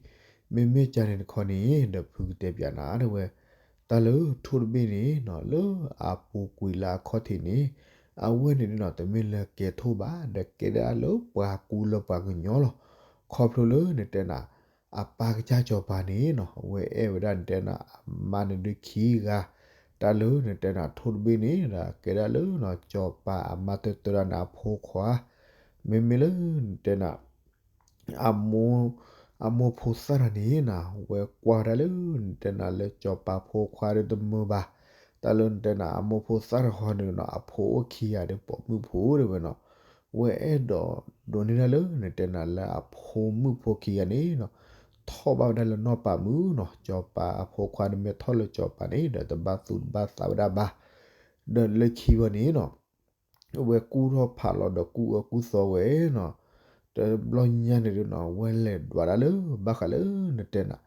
မ့မ့ၢ်ကန့ၣ်တခီန့ၣ် ဒီးဖုကတဲပၠးနၤတဲဝဲ, တၢ်လၢထိၣ်တဘ့ၣ်န့ၣ်နီၤ လၢအပူၤကွံာ်လၢအခီၣ်ထံးန့ၣ် အဝဲန့ၣ်ဒုးနီၤ တမ့ၢ်လၢကဲထိၣ်ဘၣ် ဒီးကဲဒၣ်လၢပှၤကူလၢပှၤကညီလီၤ. ခီဖျိလၢနတဲနၤ အပၢ်ကစၢ်စီၤပၤန့ၣ်နီၤ အဝဲအဲၣ်ဝဲဒၣ်နတဲနၤ အမါန့ၣ်ဒုးခံဂၤ, တၢ်လၢနတဲနၤထိၣ်တဘ့ၣ်န့ၣ်ဒီး ကဲဒၣ်လၢနီၤ စီၤပၤအမါတၢၢ်တၢၢ်ဒၣ်န့ၣ်အဖိခွါ, မ့မ့ၢ်လၢနတဲနၤ အမိၢ်, အမိၢ်ဖိသၣ်တဂၤန့ၣ်နီၤ ဝဲကွၢ်ဒၣ်လၢနတဲနၤလၢစီၤပၤဖိခွါဒီးတမုာ်ဘၣ်, တၢ်လၢနတဲနၤ အမိၢ်ဖိသၣ်တဂၤန့ၣ်နီၤ အဖိအိၣ်ခံဂၤဒီးပိာ်မုၣ်ဖိတဲဝဲနီၤ, ဝဲအဲၣ်ဒိးဒိးန့ၢ်ဒၣ်လၢနတဲနၤလၢအဖိမုၣ်ဖိခံဂၤန့ၣ်နီၤ ထီၣ်ဘၣ်ဝဲဒၣ်လၢနီၢ်ပၤမုၣ်နီၤ, စီၤပၤအဖိခွါန့ၣ်မ့ၢ်ထီၣ်လၢစီၤပၤန့ၣ်ဒီး တဘၣ်သူၣ်တဘၣ်သးဝဲဒၣ်ဘၣ်, ဒီးလၢခံဝဲန့ၣ်နီၤ ဝဲကူၣ်ထီၣ်ဖးလီၤဒီးကူၣ်အၢကူၣ်သီဝဲနီၤ, တဘျီညါန့ၣ်ဒုးနီၤ ဝဲလဲၤဒွးဒၣ်လၢ ဘၣ်ဃးလၢနတဲနၤ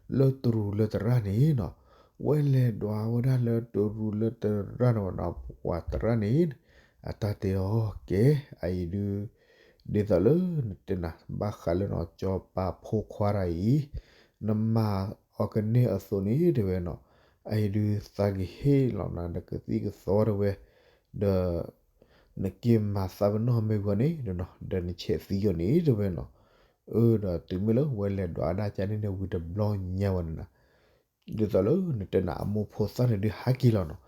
လၢတရူးလၢတရၣ်န့ၣ်နီၤ, ဝဲလဲၤဒွးဝဲဒၣ်လၢတရူးလၢသရၣ်န့ၣ်ဝဲဒီး ပှၤသရၣ်န့ၣ် အတၢ်တဲအီၤ ကဲ အအံၤဒုး ဒ်သိးလၢနတဲနၤ ဘၣ်ဃးလၢနီၤ စီၤပၤဖိခွါတဂၤအံၤ နမၤအီၤကန့ၢ်အသိးန့ၣ် တဲဝဲနီၤ အအံၤဒုးသးကဟ့ၣ်လီၤနၤ နကသံၣ်ကသီတဲဝဲ ဒီး နက့ၤမၤသးပ့ၤနီၣ်မ့ၢ်ဝံၤန့ၣ်နီၤ ဒီးနဆဲးသံအီၤန့ၣ် တဲဝဲနီၤ. အၢ ဒီးတုၤမ့ၢ်လၢဝဲလဲၤဒွးဒၣ်ကန့ၣ်န့ၣ် ဝံၤတဘျီညါဝဲန့ၣ်နီၤ ဒ်သိးလၢနတဲနၤ အမိၢ်ဖိသၣ်န့ၣ်ဒုးဟးက့ၤလီၤနီၤ.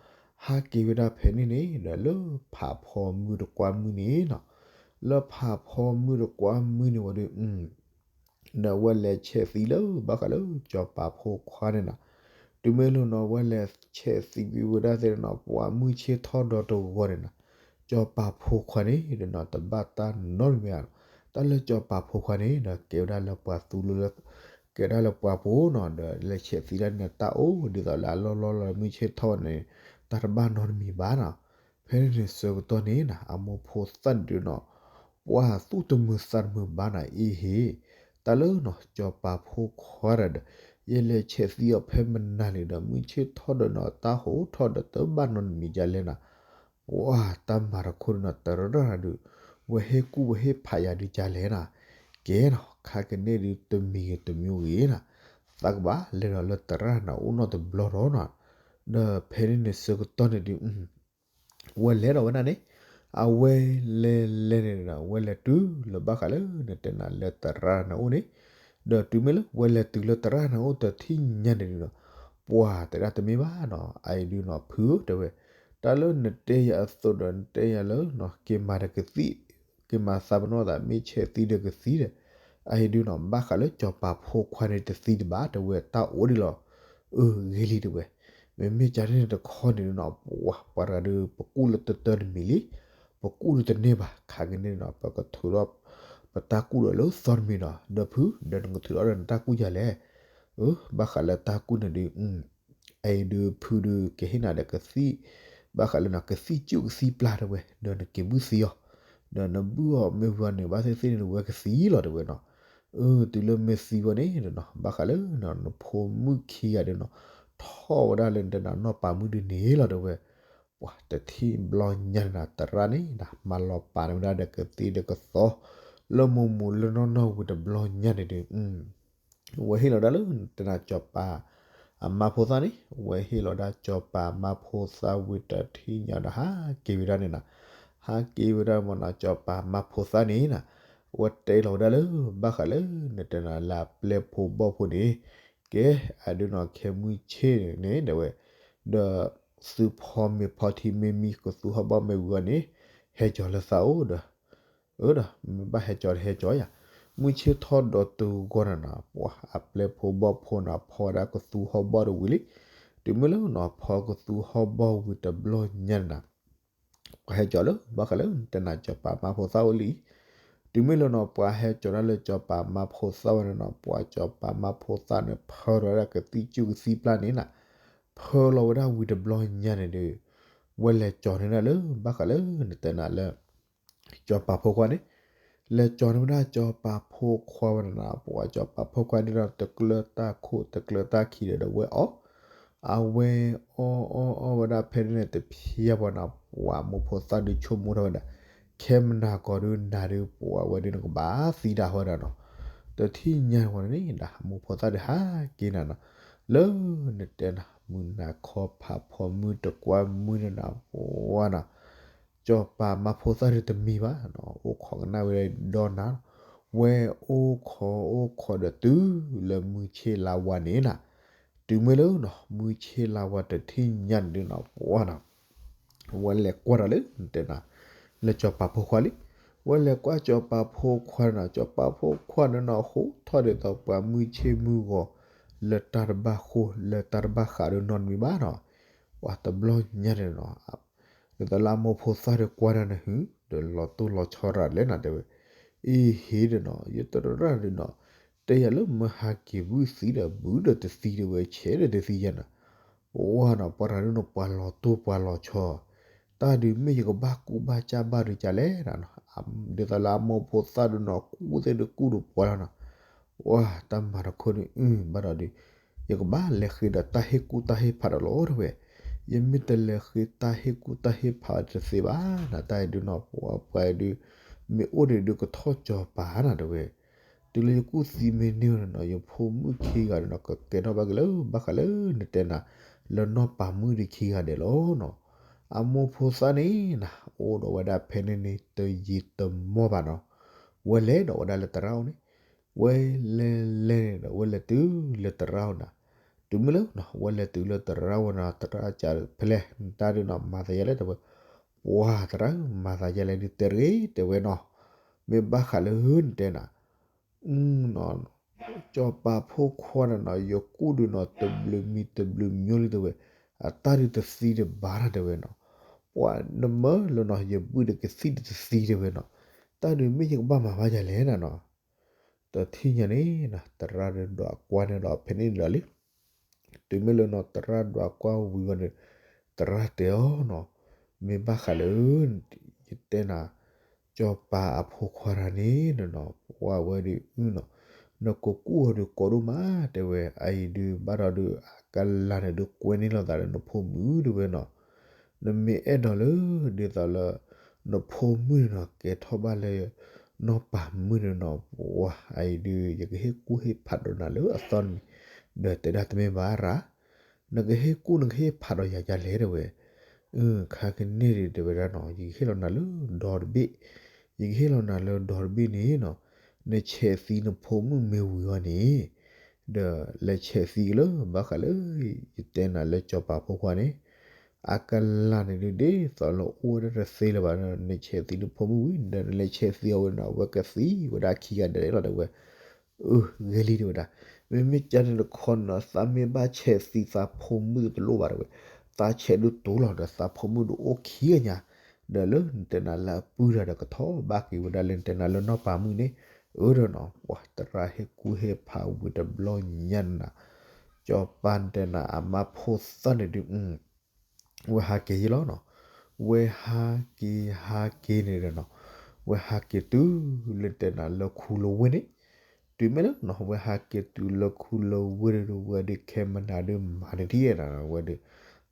ဟးက့ၤဝဲဒၣ်ဖဲန့ၣ်န့ၣ် ဒီးလၢဖးဖီမုၢ်တကွၢ်မုၢ်န့ၣ်နီၤ လၢဖးဖီမုၢ်တကွၢ်မုၢ်န့ၣ်ဝဲဒုး ဒီးဝဲလဲၤဆဲးသံလၢ ဘၣ်ဃးလၢစီၤပၤဖိခွါန့ၣ်နီၤ. တုၤမ့ၢ်လၢနီၤ ဝဲလဲၤဆဲးသံဝံၤဝဲဒၣ်သ့ၣ်နီၤ ပှၤမုၢ်ဆ့ၣ်ထီၣ်ဒီးတဂီၤန့ၣ်နီၤ စီၤပၤဖိခွါန့ၣ်ဒီးနီၤ တဘၣ်တၢ်နီတမံၤဘၣ်နီၤ. တၢ်လၢစီၤပၤဖိခွါန့ၣ်ဒီး ကဲဝဲဒၣ်လၢပှၤသူလၢ ကဲဝဲဒၣ်လၢပှၤပူၤနီၤ ဒီးလဲၤဆဲးသံဒၣ်န့ၣ်တၢ်အိၣ် ဒ်သိးလၢအလီၢ်လီၢ်လၢမုၢ်ဆ့ၣ်ထီၣ်န့ၣ် တၢ်တဘၣ်နီတမံၤဘၣ်နီၤ. ဖဲန့ၣ်န့ၣ်ဆၢကတီၢ်န့ၣ်နီၤ အမိၢ်ဖိသၣ်န့ၣ်ဒုးနီၤ ပှၤသူၣ်တမုာ်သးတမုာ်ဘၣ်နီၤ အ့ဟ့ၣ် တၢ်လၢနီၤ စီၤပၤဖိခွါဒီး ယလဲၤဆဲးသံအီၤဖဲမနုၤလဲၣ်ဒီး မုၢ်ဆ့ၣ်ထီၣ်ဒီးနီၤ တၢ်ဟိးထီၣ်ဒီးတဘၣ်နီတမံၤဒ်လဲၣ်နီၤ. ပှၤတၢ်မၤတခီဒုးနီၤ သရၣ်န့ၣ်ဒုး ဝဲဟ့ၣ်ကူၣ်ဝဲဟ့ၣ်ဖးယၤဒုးဒ်လဲၣ်နီၤ. ကဲနီၤ ခါကန့ၣ်ဒုးတမံၤဂ့ၤတမံၤဂ့ၤနီၤ သးကဘၣ်လဲၤဒီးလၢသရၣ်န့ၣ်အိၣ်နီတဘျီဒီးနီၤ. ဒီးဖဲန့ၣ်န့ၣ်ဆၢကတီၢ်န့ၣ်ဒုး ဝဲလဲၤဒီးဝဲဒၣ်န့ၣ် အဝဲလဲၤလဲၤန့ၣ်ဒီး ဝဲလဲၤတုၤလၢဘၣ်ဃးလၢနတဲနၤ လၢသရၣ်န့ၣ်အိၣ်န့ၣ်, ဒီးတုၤမ့ၢ်လၢဝဲလဲၤတုၤလၢသရၣ်န့ၣ်အိၣ်တထံၣ်ညါန့ၣ်ဒုးနီၤ, ပှၤတဲဒၣ်တမ့ၢ်ဘၣ်နီၤ, အအံၤဒုးနီၤ ဖုဧၢ တဲဝဲ, တၢ်လၢနတဲယၤအသိးဒီး နတဲယၤလၢ က့ၤမၤဒီးကသံၣ်, က့ၤမၤသးပနီၣ်သး မ့ၢ်ဆဲးသံဒီးကသံဒီး, အအံၤဒုးနီၤ ဘၣ်ဃးလၢစီၤပၤဖိခွါန့ၣ်တသံတဘၣ် တဲဝဲ တၢ်အိၣ်ဒံးလီၤ. အၢ ဂ့ၤလံ တဲဝဲ, မ့မ့ၢ်ကန့ၣ်တခီန့ၣ်နီၤ ပှၤ ပှၤတဂၤဒုး ပကူၣ်လၢတတၢတမံၤလံ, ပကူၣ်ဒုးတန့ၢ်ဘၣ် ခါကန့ၣ်နီၤ ပကထုးထီၣ် ပတၢ်ကူၣ်ဒီးလၢသီတမံၤနီၤ, ဒီးဖု ဒီးနကထုးထီၣ်ဒီးနတၢ်ကူၣ်ယၤလဲၣ်. အၢ ဘၣ်ဃးလၢတၢ်ကူၣ်န့ၣ်ဒုး အအံၤဒုးဖုဒုးကဟ့ၣ်နၤဒီးကသံၣ်, ဘၣ်ဃးလၢနီၤ ကသံၣ်ကူၣ်ကသံၣ်ပျၢ်တဲဝဲ, ဒီးနက့ၤဘုၣ်သံအီၤ, ဒီးနဘုၣ်အီၤမ့ၢ်ဝံၤန့ၣ် ဘၣ်သ့ၣ်သ့ၣ်န့ၣ် ဝဲကသံလီၤတဲဝဲနီၤ. အၢ တုၤလၢမ့ၢ်သံဝဲန့ၣ်နီၤ ဘၣ်ဃးလၢနီၤ နဖိမုၣ်ခံဂၤဒုးနီၤ ထီၣ်ဝဲဒၣ်လၢနတဲနီၤ နီၢ်ပၤမုၣ်ဒုးန့ၣ်လီၤတဲဝဲ. ပှၤတထံၣ်ဘျီညါန့ၣ်နီၤ သရၣ်န့ၣ်နီၤ မၤလီၤပာ်န့ၢ်ဝဲဒၣ်ဒီးကသံၣ်ဒီးကသီ လၢမိၢ်မိၢ်လၢနီၢ်နီၢ်ဝံၤတဘျီညါန့ၣ်ဒုး ဝဲဟ့ၣ်လီၤဒၣ်လၢနတဲနၤစီၤပၤအမါဖိသၣ်န့ၣ်, ဝဲဟ့ၣ်လီၤဒၣ်စီၤပၤမါဖိသၣ်ဝံၤတထံၣ်ညါဒီးဟးက့ၤဝဲဒၣ်န့ၣ်နီၤ, ဟးက့ၤဝဲဒၣ်မ့ၢ်နီၤ စီၤပၤမါဖိသၣ်န့ၣ်နီၤ, ဝဲတဲလီၤဝဲဒၣ်လၢ ဘၣ်ဃးလၢနတဲနၤလၢအပျဲၢ်ဖိဘီၣ်ဖိန့ၣ်, ကဲ အဒုးနီၤ ခဲမုၢ်ဆ့ၣ်န့ၣ်တဲဝဲ, ဒီးသုဖီမ့ၤဖီထံမ့ၢ်မံကသူဟီၣ်ဘီၣ်မ့ၢ်ဝံၤအီၤန့ၣ်, ဟဲကၠီၤလၢသးအိၣ်ဒီး အၢ ဒီးမ့ၢ်ဘၣ်ဟဲကၠီၤတဟဲကၠီၤယၤ, မုၢ်ဆ့ၣ်ထီၣ်ဒီးတဂီၤန့ၣ်နီၤ ပှၤအပျဲၢ်ဖိဘီၣ်ဖိနီၤ ဖီဝဲဒၣ်ကသူဟီၣ်ဘီၣ်တဝံၤလံ, တုၤမ့ၢ်လၢနီၤ ဖီကသူဟီၣ်ဘီၣ်ဝံၤတဘျီညါန့ၣ်နီၤ, ပှၤဟဲကၠီၤလၢ ဘၣ်ဃးလၢနတဲနၤစီၤပၤမါဖိသၣ်အိၣ်လံ, တုၤမ့ၢ်လၢနီၤ ပှၤဟဲကၠီၤတၢ်လၢစီၤပၤမါဖိသၣ်ဝဲန့ၣ်နီၤ ပှၤစီၤပၤမါဖိသၣ်န့ၣ် ဖၢထီၣ်ဝဲဒၣ်ကသံၣ်ကူၣ်ကသံၣ်ပျၢ်န့ၣ်နီၤ, ဖၢလီၤဝဲဒၣ်ဝံၤတဘျီညါန့ၣ်ဒီး ဝဲလဲၤကၠီၤန့ၢ်ဒၣ်လၢ ဘၣ်ဃးလၢနတဲနၤလၢ စီၤပၤဖိခွါန့ၣ်, လဲၤကၠီၤန့ၢ်ဝဲဒၣ်စီၤပၤဖိခွါဝဲန့ၣ်နီၤ ပှၤစီၤပၤဖိခွါန့ၣ်ဒီးတကျၢၤတၢ်ခိၣ်တကျၢၤတၢ်ခံဒီး ဒီးဝဲအီၣ်, အဝဲအီၣ်အီၣ်အီၣ်ဝဲဒၣ်ဖဲန့ၣ်န့ၣ် တဖျါဘၣ်နီၤ ပှၤမိၢ်ဖိသၣ်ဒုးဆိကမိၣ်ထီၣ်ဝဲဒၣ်, ခဲမနၤကီးဒုးနၤဒုး ပှၤဝဲဒုးနကဘၣ်သံဒၣ်ဝဲဒၣ်နီၤ, တထံၣ်ညါဝဲန့ၣ်ဒၣ် မိၢ်ဖိသၣ်ဒုးဟးက့ၤနၤနီၤ, လၢနတဲနၤ မုၢ်နၤခီဖးဖီမုၢ်တကွၢ်မုၢ်န့ၣ်နီၤ ပှၤနီၤ စီၤပၤမါဖိသၣ်ဒုးတမံဘၣ်နီၤ အိၣ်ခိးကနၣ်ဝဲဒီးနၤ, ဝဲအိၣ်ခိးအိၣ်ခိးဒီးတုၤလၢမုၢ်ဆ့ၣ်လါဝါန့ၣ်နီၤ, တုၤမ့ၢ်လၢနီၤ မုၢ်ဆ့ၣ်လါဝါတထံၣ်ညါန့ၣ်ဒုးနီၤ ပှၤနီၤ ဝဲလဲၤကွၢ်ဒီးလၢ နတဲနၤ လၢစီၤပၤဖိခွါလံ, ဝဲလဲၤကွၢ်စီၤပၤဖိခွါန့ၣ်နီၤ စီၤပၤဖိခွါန့ၣ်နီၤ ဟိးထီၣ်ဒ်သိးပှၤမုၢ်ဆ့ၣ်မုၢ်ဂီၤ လၢတၢ်တဘၣ်ဃိ လၢတၢ်တဘၣ်ဃးဒီးနီတမံၤဘၣ်နီၤ, ပှၤတဘျီညါန့ၣ်နီၤ ဒ်သိးလၢအမိၢ်ဖိသၣ်ဒုးကွၢ်ဒီးနၤဟု ဒီးလီၤတိၢ်လီၤဆီရၤလဲၣ်နၤတဲဝဲ, အ့ဟ့ၣ်ဒီးနီၤ ယတရၣ်ဒုးနီၤ တဲယၤလၢမဟါက့ၤဘုၣ်သံဒီးဘုၣ်ဒီးတသံတဲဝဲ ဆဲးဒီးတသံယၤနီၤ, ပှၤနီၤ ပှၤတဂၤဒုးနီၤ ပှၤလီၤတိၢ်ပှၤလီၤဆီ, တၢ်ဒုးမ့ၢ်ယကဘၣ်ကူၣ်ဘၣ်ကၢ်ဘၣ်ဒုးကလဲၣ်နီၤ, ဒ်သိးလၢအမိၢ်ဖိသၣ်ဒုးနီၤ ကူၣ်သ့ၣ်ဒုးကူၣ်ဒီးပှၤလီၤနီၤ, ပှၤတၢ်မၤတခီဒုး အုၣ် ဘၣ်ဒီးဒုး ယကဘၣ်လဲၤဃ့ဒီးတၢ်ဟ့ၣ်ကူၣ်တၢ်ဟ့ၣ်ဖးဒီးလီၤ တဲဝဲ. ယမ့ၢ်တလဲၤဃ့တၢ်ဟ့ၣ်ကူၣ်တၢ်ဟ့ၣ်ဖးတသ့ဘၣ်နၤ တၢ်အံၤဒုးနီၤ ပှၤပှၤအံၤဒုး မ့ၢ်အိၣ်ဒံးဒုးကထီၣ်ကၠီၤပၤနၤ တဲဝဲ. တုၤလၢယကူၣ်သံမ့ၢ်န့ၢ်ဝဲန့ၣ်နီၤ ယဖိမုၣ်ခံဂၤန့ၣ်နီၤ ကကဲထီၣ်ဘၣ်က့ၤလၢ ဘၣ်ဃးလၢနတဲနၤ လၢနီၢ်ပၤမုၣ်ဒုးခံဂၤဒဲးလီၤနီၤ. အမိၢ်ဖိသၣ်န့ၣ်နၤ အိၣ်ဒီးဝဲဒၣ်ဖဲန့ၣ်န့ၣ် တယံာ်တမီၢ်ဘၣ်နီၤ ဝဲလဲၤဒီးဝဲဒၣ်လၢသရၣ်အိၣ်န့ၣ် ဝဲလဲၤလဲၤန့ၣ်ဒီး ဝဲလဲၤတုၤလၢသရၣ်အိၣ်နၤ. တုၤမ့ၢ်လၢနီၤ ဝဲလဲၤတုၤလၢသရၣ်ဝဲနီၤ သရၣ်ကးဖဲလဲၣ် နတၢ်ဒုးနီၤ မၤသးယါလဲၣ် တဲဝဲ. ပှၤသရၣ်ဧၢ မၤသးယါလဲၣ်ဒုး တဲတဂ့ၤ တဲဝဲနီၤ. မ့ၢ်ဘၣ်ဃးလၢနတဲနၤ အ ကၠီၤပၤဖိခွါန့ၣ်နီၤ ယကူၣ်ဒုးနီၤ တဘျုးမံၤတဘျုးမံၤလံ တဲဝဲ. အတၢ်ဒုးတသံတဘၣ်နၤ တဲဝဲနီၤ. ပှၤနမၢလၢနီၤ ယဘုၣ်ဒီးကသံၣ်ဒုးတသံ တဲဝဲနီၤ. တၢ်ဒုးမ့ၢ်ယကဘၣ်မၤဘၣ်ယၤလဲၣ်နၤနီၤ. တထံၣ်ညါန့ၣ်နီၤ သရၣ်ဒုးဒွးကွၢ်န့ၢ်ဒီးဖဲန့ၣ်န့ၣ်ဒီးလံ တုၤမ့ၢ်လၢနီၤ သရၣ်ဒွးကွၢ်ဝံၤဝဲန့ၣ် သရၣ်တဲအီၤနီၤ, မ့ၢ်ဘၣ်ဃးလၢ ယတဲနၤ ကၠီၤပၤအဖိခွါတဂၤန့ၣ်နီၤ ပှၤဝဲဒုးအုနီၤ, နကကူၣ်အီၤဒုးကိးဒိၣ်မး တဲဝဲ. အအံၤဒုးဘၣ်ဒီးဒုး အကလၤန့ၣ်ဒုး ကွဲန့ၢ်လိာ်သးဒီးနဖိမုၣ် တဲဝဲနီၤ. နမ့ၢ်အဲၣ်ဒိးလၢ ဒ်သိးလၢ နဖိမုၣ်န့ၣ်နီၤ ကဲထီၣ်ဘၣ်လၢ နီၢ်ပၤမုၣ်န့ၣ်နီၤ ပှၤအအံၤဒုး ယကဟ့ၣ်ကူၣ်ဟ့ၣ်ဖးဒီးနၤလၢအသီန့ၣ် ဒီးတဲဒၣ်တမ့ၢ်ဘၣ်ရၤ နကဟ့ၣ်ကူၣ်နကဟ့ၣ်ဖးဒီးယၤဒ်လဲၣ် တဲဝဲ. အ ခါကန့ၢ်ဒုး တဲဝဲဒၣ်နီၤ ယကဟ့ၣ်လီၤနၤလၢဒီတဘ့ၣ်, ယကဟ့ၣ်လီၤနၤလၢဒီတဘ့ၣ်န့ၣ်နီၤ, နဆဲးသံနဖိမုၣ်မ့ၢ်ဝံၤအီၤန့ၣ် ဒီးလဲၤဆဲးသံက့ၤလၢ ဘၣ်ဃးလၢ ယတဲနၤလၢကၠီၤပၤဖိခွါန့ၣ် အကလၤန့ၣ်ဒုး ဒ်သိးလၢအိၣ်ဝဲဒၣ်တသ့လၢၤဘၣ်, နဆဲးသံနဖိမုၣ်ဝံၤ ဒီးနလဲၤဆဲးသံအီၤဝဲနီၤ အဝဲကသံဝဲဒၣ်ခံဂၤဒဲးလီၤ တဲဝဲ. အဂ့ၤလံ တဲဝဲဒၣ်. မ့မ့ၢ်ကန့ၣ်တခီန့ၣ် သးမ့ၢ်ဘၣ်ဆဲးသံသးဖိမုၣ်တလိၣ်ဘၣ် တဲဝဲ, သးဆဲးဒုးတိၤလီၤဒီးသးဖိမုၣ်ဒုးအိၣ်ခံဂၤညါ, ဒီးလၢနတဲနၤလၢအပုၢ်တဂၤဒီးကထီၣ်ဘၣ်က့ၤဝဲဒၣ်လၢ နတဲနၤလၢနီၢ်ပၤမုၣ်န့ၣ်, အၢဒီးနီၤ ပှၤသရၣ်ဟ့ၣ်ကူၣ်ဟ့ၣ်ဖးဝံၤတဘျီညါန့ၣ်နီၤ, ကၠီၤပၤနတဲနၤအမါဖိသၣ်န့ၣ်ဒုး ဝဲဟးက့ၤယလီၤနီၤ, ဝဲဟးက့ၤဟးက့ၤန့ၣ်ဒီးနီၤ, ဝဲဟးက့ၤတုၤလၢတဲနၤလၢခူလၢဝ့ၢ်န့ၣ်, တုၤမ့ၢ်လၢနီၤ ဝဲဟးက့ၤတုၤလၢခူလၢဝ့ၢ်ဒီး ဝဲဒုးခဲမနၤဒုးမၤတထံၣ်နီၤ, ဝဲဒုး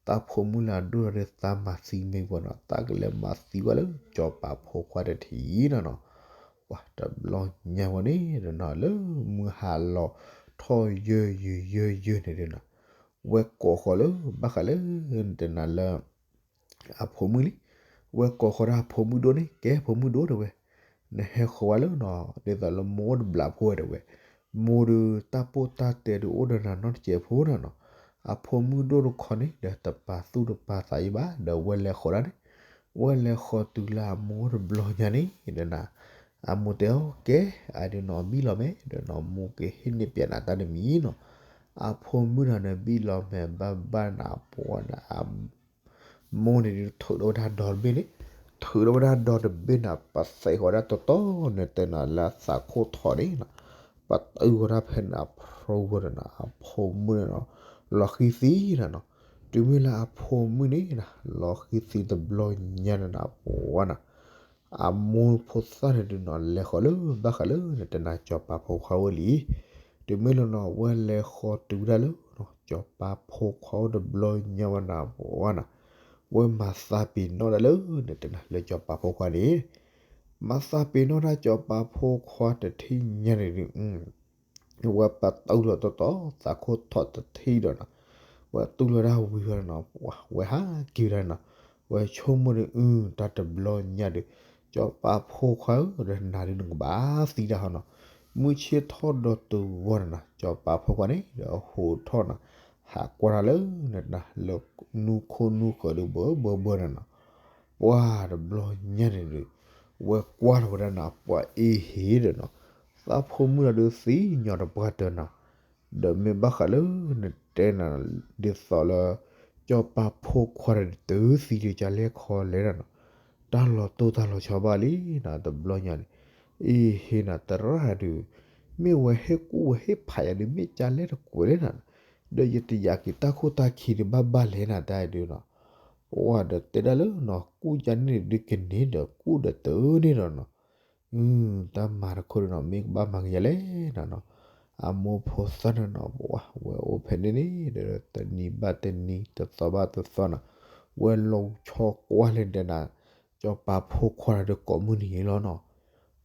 သးဖိမုၣ်လၢအဒိၣ်ထီၣ်ဒီးသးမၤသံမ့ၢ်ပှၤနီၤ, သးကလဲၤမၤသံဝဲလၢကၠီၤပၤဖိခွါတထံၣ်နီၤနီၤ, ပှၤတဘျီညါဝဲန့ၣ်ဒီးနီၤ လၢမုၢ်ဟါလီၤထီၣ်ယၢယုာ်ယၢယုာ်န့ၣ်ဒီးနီၤ ဝဲကိးဃီၤလၢ ဘၣ်ဃးလၢ နတဲနၤလၢ အဖိမုၣ်လံ, ဝဲကိးဃီၤဒၣ်အဖိမုၣ်ဒိၣ်န့ၣ် ကဲဖိမုၣ်ဒိၣ် တဲဝဲ, နဟဲဃီၤဝဲလၢနီၤ ဒ်သိးလၢမိၢ်အိၣ်တဘျးဖိဝဲ တဲဝဲ, မိၢ်ဒုးတၢ်ပိၢ်တၢ်တဲဒုးအိၣ်ဒီးနၤနီတစဲးဖိနီၤနီၤ, အဖိမုၣ်ဒိၣ်တခီန့ၣ် ဒီးတပာ်သူၣ်တပာ်သးအံၤဘၣ် ဒီးဝဲလဲၤဃီၤဒၣ်န့ၣ်, ဝဲလဲၤဃီၤတုၤလၢအမိၢ်တဘျီညါန့ၣ်ဒီးနီၤ အမိၢ်တဲအီၤ ကဲ, အဒုးနီၤဘံၣ်လီၤမဲာ် ဒီးနီၤမိၢ်ကဟ့ၣ်န့ၢ်ပျဲနၤတၢ်တမံၤနီၤ, အဖိမုၣ်နီၤန့ၣ်ဘံၣ်လီၤမဲာ်ဘၣ်ဘၣ်နၤပှၤနၤ အမိၢ်န့ၣ်ဒုးထုးထီၣ်ဝဲဒၣ်ဒီတဘ့ၣ်န့ၣ်, ထုးထီၣ်ဝဲဒၣ်ဒီတဘ့ၣ်န့ၣ် ပသဲးဃီၤဒၣ်တီတီန့ၣ် တဲနၤလၢသးခိၣ်ထီၣ်န့ၣ်နီၤ, ပတုာ်ဃီၤဒၣ်ဖဲန့ၣ်အဖျိဝဲဒီးနီၤ အဖိမုၣ်န့ၣ်နီၤ လီၤဃံသံနၤနီၤ, တုၤမ့ၢ်လၢအဖိမုၣ်န့ၣ်နီၤ လီၤဃံသံတဘျီညါန့ၣ်နီၤ ပှၤနၤ အမိၢ်ဖိသၣ်န့ၣ်ဒုးနီၤ လဲၤဃီၤလၢ ဘၣ်ဃးလၢ နတဲနၤကၠီၤပၤဖိခွါဝဲလံ. တုၤမ့ၢ်လၢနီၤ ဝဲလဲၤဃီၤတုၤဝဲဒၣ်လၢ ကၠီၤပၤဖိခွါအိၣ်တဘျီညါဝဲနၤ ပှၤနၤ, ဝဲမၤသးပ့ၤနီၣ်ဒၣ်လၢ နတဲနၤလၢကၠီၤပၤဖိခွါန့ၣ်, မၤသးပ့ၤနီၣ်ဒၣ်ကၠီၤပၤဖိခွါတထံၣ်ညါန့ၣ်ဒုး ဝဲပတုာ်လီၤတီတီ သးခိၣ်ထီၣ်တထံၣ်ဒီးနီၤ, ဝဲတုာ်လီၤဒၣ်ဝံၤဝဲနီၤ ဝဲဟးက့ၤဝဲဒၣ်နီၤ, ဝဲဆိကမိၣ်ဒုး အု တၢ်တဘျီညါဒုး ကၠီၤပၤဖိခွါဧၢ ဒီးနၤဒုးနကဘၣ်သံတၢ်ဟီနီၤ, မုၢ်ဆ့ၣ်ထီၣ်ဒီးတုၤဂီၢ်န့ၣ်နီၤ ကၠီၤပၤဖိခွါန့ၣ် ဒီးဟိးထီၣ်နီၤ, ဟးကွၢ်တၢ်လၢ နနူခိၣ်နူဃၢၤဒုးဘၢဘၢဘၢန့ၣ်နီၤ, ပှၤတဘျီညါန့ၣ်ဒုး ဝဲကွၢ်ထီၣ်ဝဲဒၣ်နီၤ ပှၤအ့ဟ့ၣ်ဒီးနီၤ, သးဖိမုၣ်လီၤဒုးသံညီတပှၢ်တၢၢ်နီၤ, ဒီးမ့ၢ်ဘၣ်ဃးလၢနတဲနၤ ဒ်သိးလၢ ကၠီၤပၤဖိခွါဒီးတုၤသံဒုးကလဲၣ်ခီလဲၣ်ဒၣ်နီၤ, တၢ်လီၤတိၢ်တၢ်လီၤဆီဘၣ်လံနီၤ တဘျီညါန့ၣ်, အ့ဟ့ၣ်နၤသရၣ်ဒုး, မ့ၢ်ဝဲဟ့ၣ်ကူၣ်ဝဲဟ့ၣ်ဖးယၤဒုး မ့ၢ်ကလဲၣ်တကွဲးလဲၣ်နၤ, ဒီးယတယာ်က့ၤတၢ်ခိၣ်တၢ်ခံဒုးဘၣ်ဘၣ်လဲၣ်နၤ တၢ်ဒုးနီၤ, ပှၤဒီးတဲဒၣ်လၢနီၤ ကူၣ်ကန့ၣ်ဒုးကန့ၢ်ဒီးကူၣ်ဒီးတၢ်န့ၣ်ဒီးနီၤ တၢ်မၤတခိၣ်ဒီးနီၤ မ့ၢ်ကဘၣ်မၤကယၤလဲၣ်နၤနီၤ, အမိၢ်ဖိသၣ်န့ၣ်နီၤ ပှၤဝဲအိၣ်ဖဲန့ၣ်န့ၣ်ဒီး တနံၤဘၣ်တနံၤ တသီဘၣ်တသီနီၤ, ဝဲလီၤဆီကွၢ်လၢတဲနၤ စီၤပၤဖိခွါဒီးကိးမုၢ်နံၤလီၤနီၤ,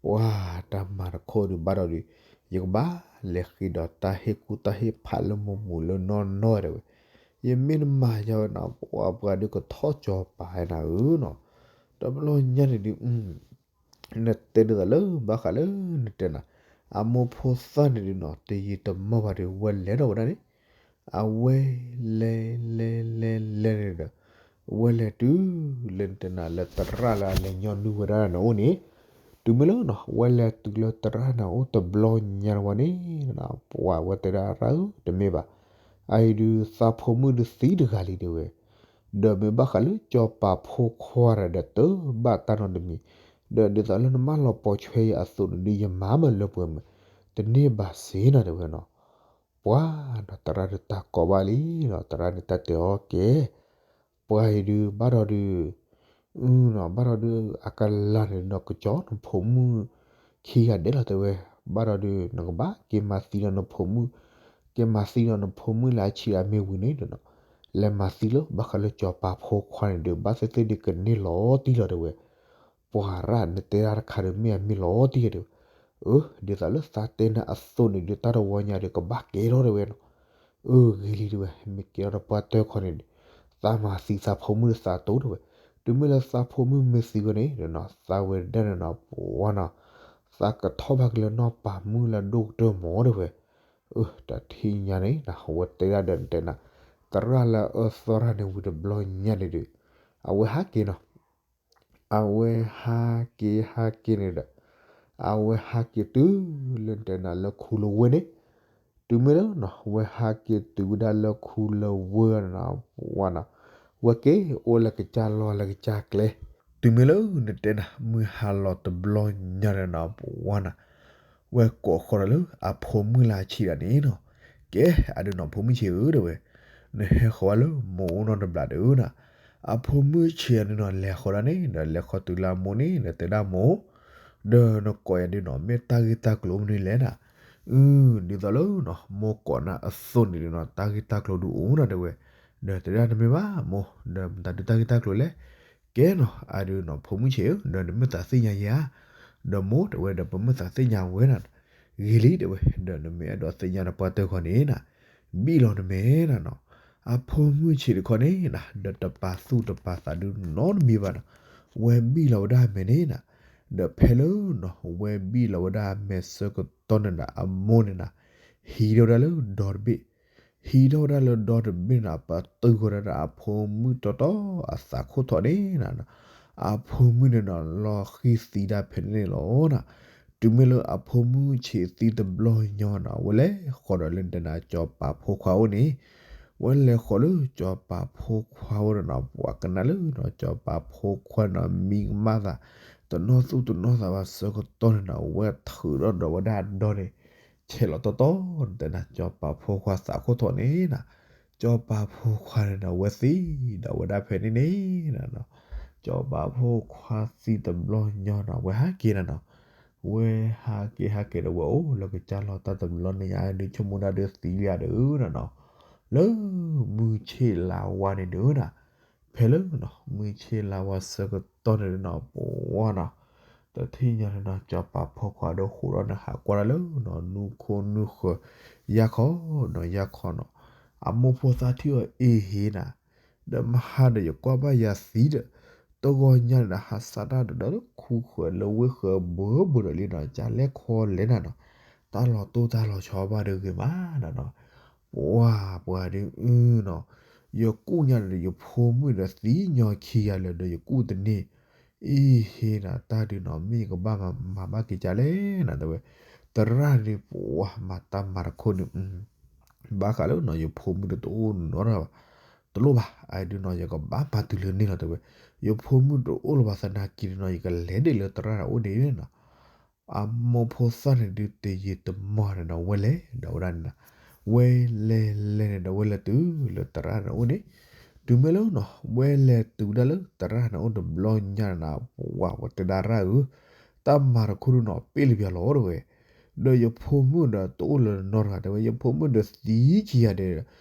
ပှၤတၢ်မၤတခိၣ်ဒုးဘၣ်ဒီးဒုး ယကဘၣ်လဲၤဃ့ဒီးတၢ်ဟ့ၣ်ကူၣ်တၢ်ဟ့ၣ်ဖးလၢမိၢ်မူးလၢနီၢ်နီၢ်တဲဝဲ, ယမ့ၢ်နမၤယါဝဲနီၤ ပှၤပှၤဒုးကထီၣ်စီၤပၤနၤဧၢနီၤ, တဘျီညါန့ၣ်ဒုး နတဲဒ်သိးလၢဘၣ်ဃးလၢနတဲနၤ, အမိၢ်ဖိသၣ်န့ၣ်ဒုးနီၤ တယံာ်တမီၢ်ဘၣ်ဒီး ဝဲလဲၤထီၣ်ဝဲဒၣ်န့ၣ်, အဝဲလဲၤလဲၤလဲၤလဲၤန့ၣ်ဒီး ဝဲလဲၤတုၤလၢနတဲနၤ လၢသရၣ်လၢအလဲၤညီနုၢ်ဝဲဒၣ်န့ၣ်အိၣ်န့ၣ်, တုၤမ့ၢ်လၢနီၤ ဝဲလဲၤတုၤလၢသရၣ်န့ၣ်အိၣ်တဘျီညါတဝဲန့ၣ် ပှၤဝဲတဲဒၣ်ရၣ်ဧၢ တမ့ၢ်ဘၣ်, အအံၤဒုးသးဖိမုၣ်ဒုးသံတဂၤလံတဲဝဲ ဒီးမ့ၢ်ဘၣ်ဃးလၢစီၤပၤဖိခွါဒီး တဘၣ်တၢ်နီတမံၤ, ဒီးဒ်သိးလၢနမၢလီၤပိာ်ဆွဲယၤအသိးန့ၣ်ဒုး ယမၤမးလၢပှဲၤမး, တန့ၢ်ဘၣ်စ့နီၤတဲဝဲနီၤ, ပှၤနီၤ သရၣ်ဒုးတၢ်ကိးဘၣ်လံနီၤ သရၣ်န့ၣ်တၢ်တဲအီၤကဲ, ပှၤအံၤဒုး ဘၣ်ဒီးဒုး နီၤ ဘၣ်ဒီးဒုးအကလၤန့ၣ်နီၤ ကစီၤနဖိမုၣ်ခံဂၤဒဲးလီၤတဲဝဲ, ဘၣ်ဒီးဒုး နကဘၣ်က့ၤမၤသံဒီးနဖိမုၣ်, က့ၤမၤသံဒီးနဖိမုၣ်လၢအဆံးအမ့ၢ်ဝံၤန့ၣ်ဒီးနီၤ, လဲၤမၤသံလၢဘၣ်ဃးလၢစီၤပၤဖိခွါန့ၣ်ဒီး ဘၣ်သ့ၣ်သ့ၣ်ဒုးကန့ၢ်လီၤတံၢ်လီၤတဲဝဲ, ပှၤရၣ်နတဲဒၣ်တခါဒီး မ့ၢ်အမ့ၢ်လီၤတံၢ်တဲဝဲ, အၢ ဒ်သိးလၢသးတဲနၤအသိးန့ၣ်ဒုး တၢ်တဝီညါဒီး ကဘၣ်ကဲထီၣ်တဲဝဲနီၤ, အၢ ဂ့ၤလံတဲဝဲ, မ့ၢ်ကဲထီၣ်ဒီးပှၢ်တၢၢ်ခီန့ၣ်ဒီး သးမၤသံသးဖိမုၣ်ဒီးသးတိတဲဝဲ, တုၤမ့ၢ်လၢသးဖိမုၣ်မ့ၢ်သံဝဲန့ၣ်ဒီးနီၤ သးဝဲဒၣ်န့ၣ်နီၤ ပှၤနီၤ သးကထီၣ်ဘၣ်က့ၤလၢနီၢ်ပၤမုၣ်လၢအဒိၣ်ကတၢၢ်မးတဲဝဲ, အၢ တၢ်ထံၣ်ညါန့ၣ်နီၤ အဝဲတဲဒၣ်ဒီးတဲနၤ, သရၣ်လၢအအၢသီရၣ်န့ၣ်ဝံၤတဘျီညါန့ၣ်ဒီး အဝဲဟးက့ၤနီၤ အဝဲဟးက့ၤဟးက့ၤန့ၣ်ဒီး အဝဲဟးက့ၤတုၤလၢတဲနၤလၢခူလၢဝ့ၢ်န့ၣ်, တုၤမ့ၢ်လၢနီၤ ဝဲဟးက့ၤတုၤဝဲဒၣ်လၢခူလၢဝ့ၢ်န့ၣ်နီၤ ပှၤနီၤ, ဝဲက့ၤအိၣ်လၢကစၢ်လီၢ်လၢကစၢ်ကျဲ, တုၤမ့ၢ်လၢနတဲနၤ မုၢ်ဟါလီၤတဘျီညါန့ၣ်နီၤ ပှၤနီၤ ဝဲကိးဃီၤဒီးလၢအဖိမုၣ်လၢအဆံးဒၣ်န့ၣ်နီၤ, ကဲ အဒုးနီၤ ဖိမုၣ်ဆံးဧၢတဲဝဲ, နဟဲဃီၤဝဲလၢမိၢ်အိၣ်နီတဘျီဒီးနီၤ, အဖိမုၣ်ဆံးအန့ၣ်နီၤ လဲၤဃီၤဒၣ်န့ၣ်ဒီး လဲၤဃီၤတုၤလၢအမိၢ်န့ၣ်ဒီးတဲဒၣ်မိၢ်, ဒီးနကိးယၤဒုးနီၤ မ့ၢ်တၢ်ဂ့ၢ်တၢ်ကျိၤမနုၤလဲၣ်နၤ, အု ဒ်သိးလၢနီၤ မိၢ်ကိးနၤအသိးန့ၣ်ဒုးနီၤ တၢ်ဂ့ၢ်တၢ်ကျိၤဒုးအိၣ်နီၤတဲဝဲ, ဒီးတဲဒၣ်တမ့ၢ်ဘၣ်မိၢ် ဒီးမတၤဒုးတၢ်ဂ့ၢ်တၢ်ကျိၤလဲၣ်, ကဲနီၤ အဒုးနီၤ ဖိမုၣ်ဆံးဧၢ ဒီးနမ့ၢ်သးသ့ၣ်ညါယၤဧါ, ဒီးမိၢ်တဲဝဲဒီး ပမ့ၢ်သးသ့ၣ်ညါဝဲနၤ, ဂ့ၤလံတဲဝဲ, ဒီးနမ့ၢ်အဲၣ်ဒိးသ့ၣ်ညါနပှၢ်တၢၢ်ခီန့ၣ်နၤ, ဘံၣ်လီၤနမဲာ်နၤနီၤ, အဖိမုၣ်ဆံးတခီန့ၣ်နၤ ဒီးတပာ်သူၣ်တပာ်သးဒုးနီတမံၤဘၣ်နီၤ, ဝဲဘံၣ်လီၤဝဲဒၣ်အမဲာ်န့ၣ်နၤ, ဒီးဖဲလၢနီၤ ဝဲဘံၣ်လီၤဝဲဒၣ်အမဲာ်ဆၢကတီၢ်န့ၣ်ဒီး အမိၢ်န့ၣ်နၤ ဟံးထီၣ်ဝဲဒၣ်လၢဒီတဘ့ၣ် ဟံးထီၣ်ဝဲဒၣ်လၢဒီတဘ့ၣ်န့ၣ် ပတုာ်ဃီၤဒၣ်ဒီးအဖိမုၣ်တီတီအသးခိၣ်ထီၣ်န့ၣ်နၤ, အဖိမုၣ်န့ၣ်နီၤ လီၤဃံၤသံဒၣ်ဖဲန့ၣ်န့ၣ်လီၤနၤ, တုၤမ့ၢ်လၢအဖိမုၣ်ဆံးသံတဘျီညါနၤ ဝဲလဲၤဃီၤဒီးလၢနတဲနၤ စီၤပၤဖိခွါအိၣ်န့ၣ်, ဝဲလဲၤဃီၤလၢစီၤပၤဖိခွါအိၣ်န့ၣ်နၤ ပှၤကနၣ်လၢနီၤ စီၤပၤဖိခွါန့ၣ်နီၤ မံကမၣ်သး တနီၣ်သူၣ်တနီၣ်သးဘၣ်ဆၢကတီၢ်န့ၣ်နၤ ဝဲထုးထီၣ်ဒီးဝဲဒၣ်အဒီန့ၣ် ဆဲးလီၤတီတီ နတဲနၤ စီၤပၤဖိခွါသးခိၣ်ထီၣ်န့ၣ်နၤ, စီၤပၤဖိခွါန့ၣ်ဒီး ဝဲသံဒီးဝဲဒၣ်ဖဲန့ၣ်န့ၣ်နၤ, စီၤပၤဖိခွါသံတဘျီညါနၤ ဝဲဟးက့ၤနၤနီၤ, ဝဲဟးက့ၤဟးက့ၤဒီးဝဲအိၣ်လၢကစၢ်လီၢ်တၢ်တဘျီန့ၣ်ညါ ဒုးဆိကမိၣ်ဒၣ်ဒုးသံလံဧါဒုးနၤနီၤ, လၢမုၢ်ဆ့ၣ်လါဝါန့ၣ်ဒုးနၤ ဖဲလၢနီၤ မုၢ်ဆ့ၣ်လါဝါဆၢကတီၢ်န့ၣ်ဒီးနီၤ ပဝါနီၤ, တထံၣ်ညါန့ၣ်နီၤ စီၤပၤဖိခွါဒီးဃိးဒီးန့ၣ် ဟးကွၢ်ဒၣ်လၢနီၤ နူခိၣ်နူဃၢၤ ယါခီနီၤ ယါခီနီၤ, အမိၢ်ဖိသၣ်ထံၣ်အီၤအ့ဟ့နၤ, ဒီးမဟါဒီးယကွၢ်ဘၣ်ယၤသံဒီး တဂီၤညါန့ၣ်ဒီး ဟးစးတၢ်ဒီးလၢခူဃၢၤလၢဝ့ၢ်ဃၢၤဘၢဘၢဒီးလံနီၤ ကလဲၣ်ခီလဲၣ်နၤနီၤ, တၢ်လီၤတိၢ်တၢ်လီၤဆီဘၣ်ဒီးဂ့ၤမးနၤနီၤ ပှၤပှၤဒုးအုနီၤ, ယကူၣ်ညါဒီး ယဖိမုၣ်ဒီးသံညီခံဂၤလၢာ်ဒီးယကူၣ်တန့ၢ်, အ့ဟ့နၤ တၢ်ဒုးနီၤ မ့ၢ်ယကဘၣ်မၤဘၣ်က့ၤကလဲၣ်နၤတဲဝဲ, သရၣ်န့ၣ် ပှၤမၤတၢ်မၤတခိၣ်န့ၣ် ဘၣ်ဃးလၢနီၤ ယဖိမုၣ်ဒီးတအိၣ်နီတဂၤဘၣ်, တလိၣ်ဘၣ် အဒုးနီၤ ယကဘၣ်မၤတုၤလၢန့ၣ်လီၤတဲဝဲ, ယဖိမုၣ်တအိၣ်လၢၤဘၣ်သနာ်က့န့ၣ်နီၤ ယကလဲၤဒၣ်လၢသရၣ်န့ၣ်အိၣ်ဒၣ်နီၤ အမိၢ်ဖိသၣ်န့ၣ်ဒုးတယံာ်တမီၢ်န့ၣ်ဒီး ဝဲလဲၤဒီးဝဲဒၣ်န့ၣ်, ဝဲလဲၤလဲၤန့ၣ်ဒီး ဝဲလဲၤတုၤလၢသရၣ်န့ၣ်အိၣ်န့ၣ်, တုၤမ့ၢ်လၢနီၤ ဝဲလဲၤတုၤဒၣ်လၢသရၣ်န့ၣ်အိၣ်တဘျီညါန့ၣ်နၤ ပှၤဝဲတဲဒၣ်ရၣ်ဧၢ, တၢ်မၤတခိၣ်ဒုးနီၤ ပ့ၣ်လၢပျၢၤလီၤတဲဝဲ, ဒီးယဖိမုၣ်ဒီးတအိၣ်လၢၤနီတဂၤ တဲဝဲ, ယဖိမုၣ်ဒီးသံဆံးယၤဒဲး,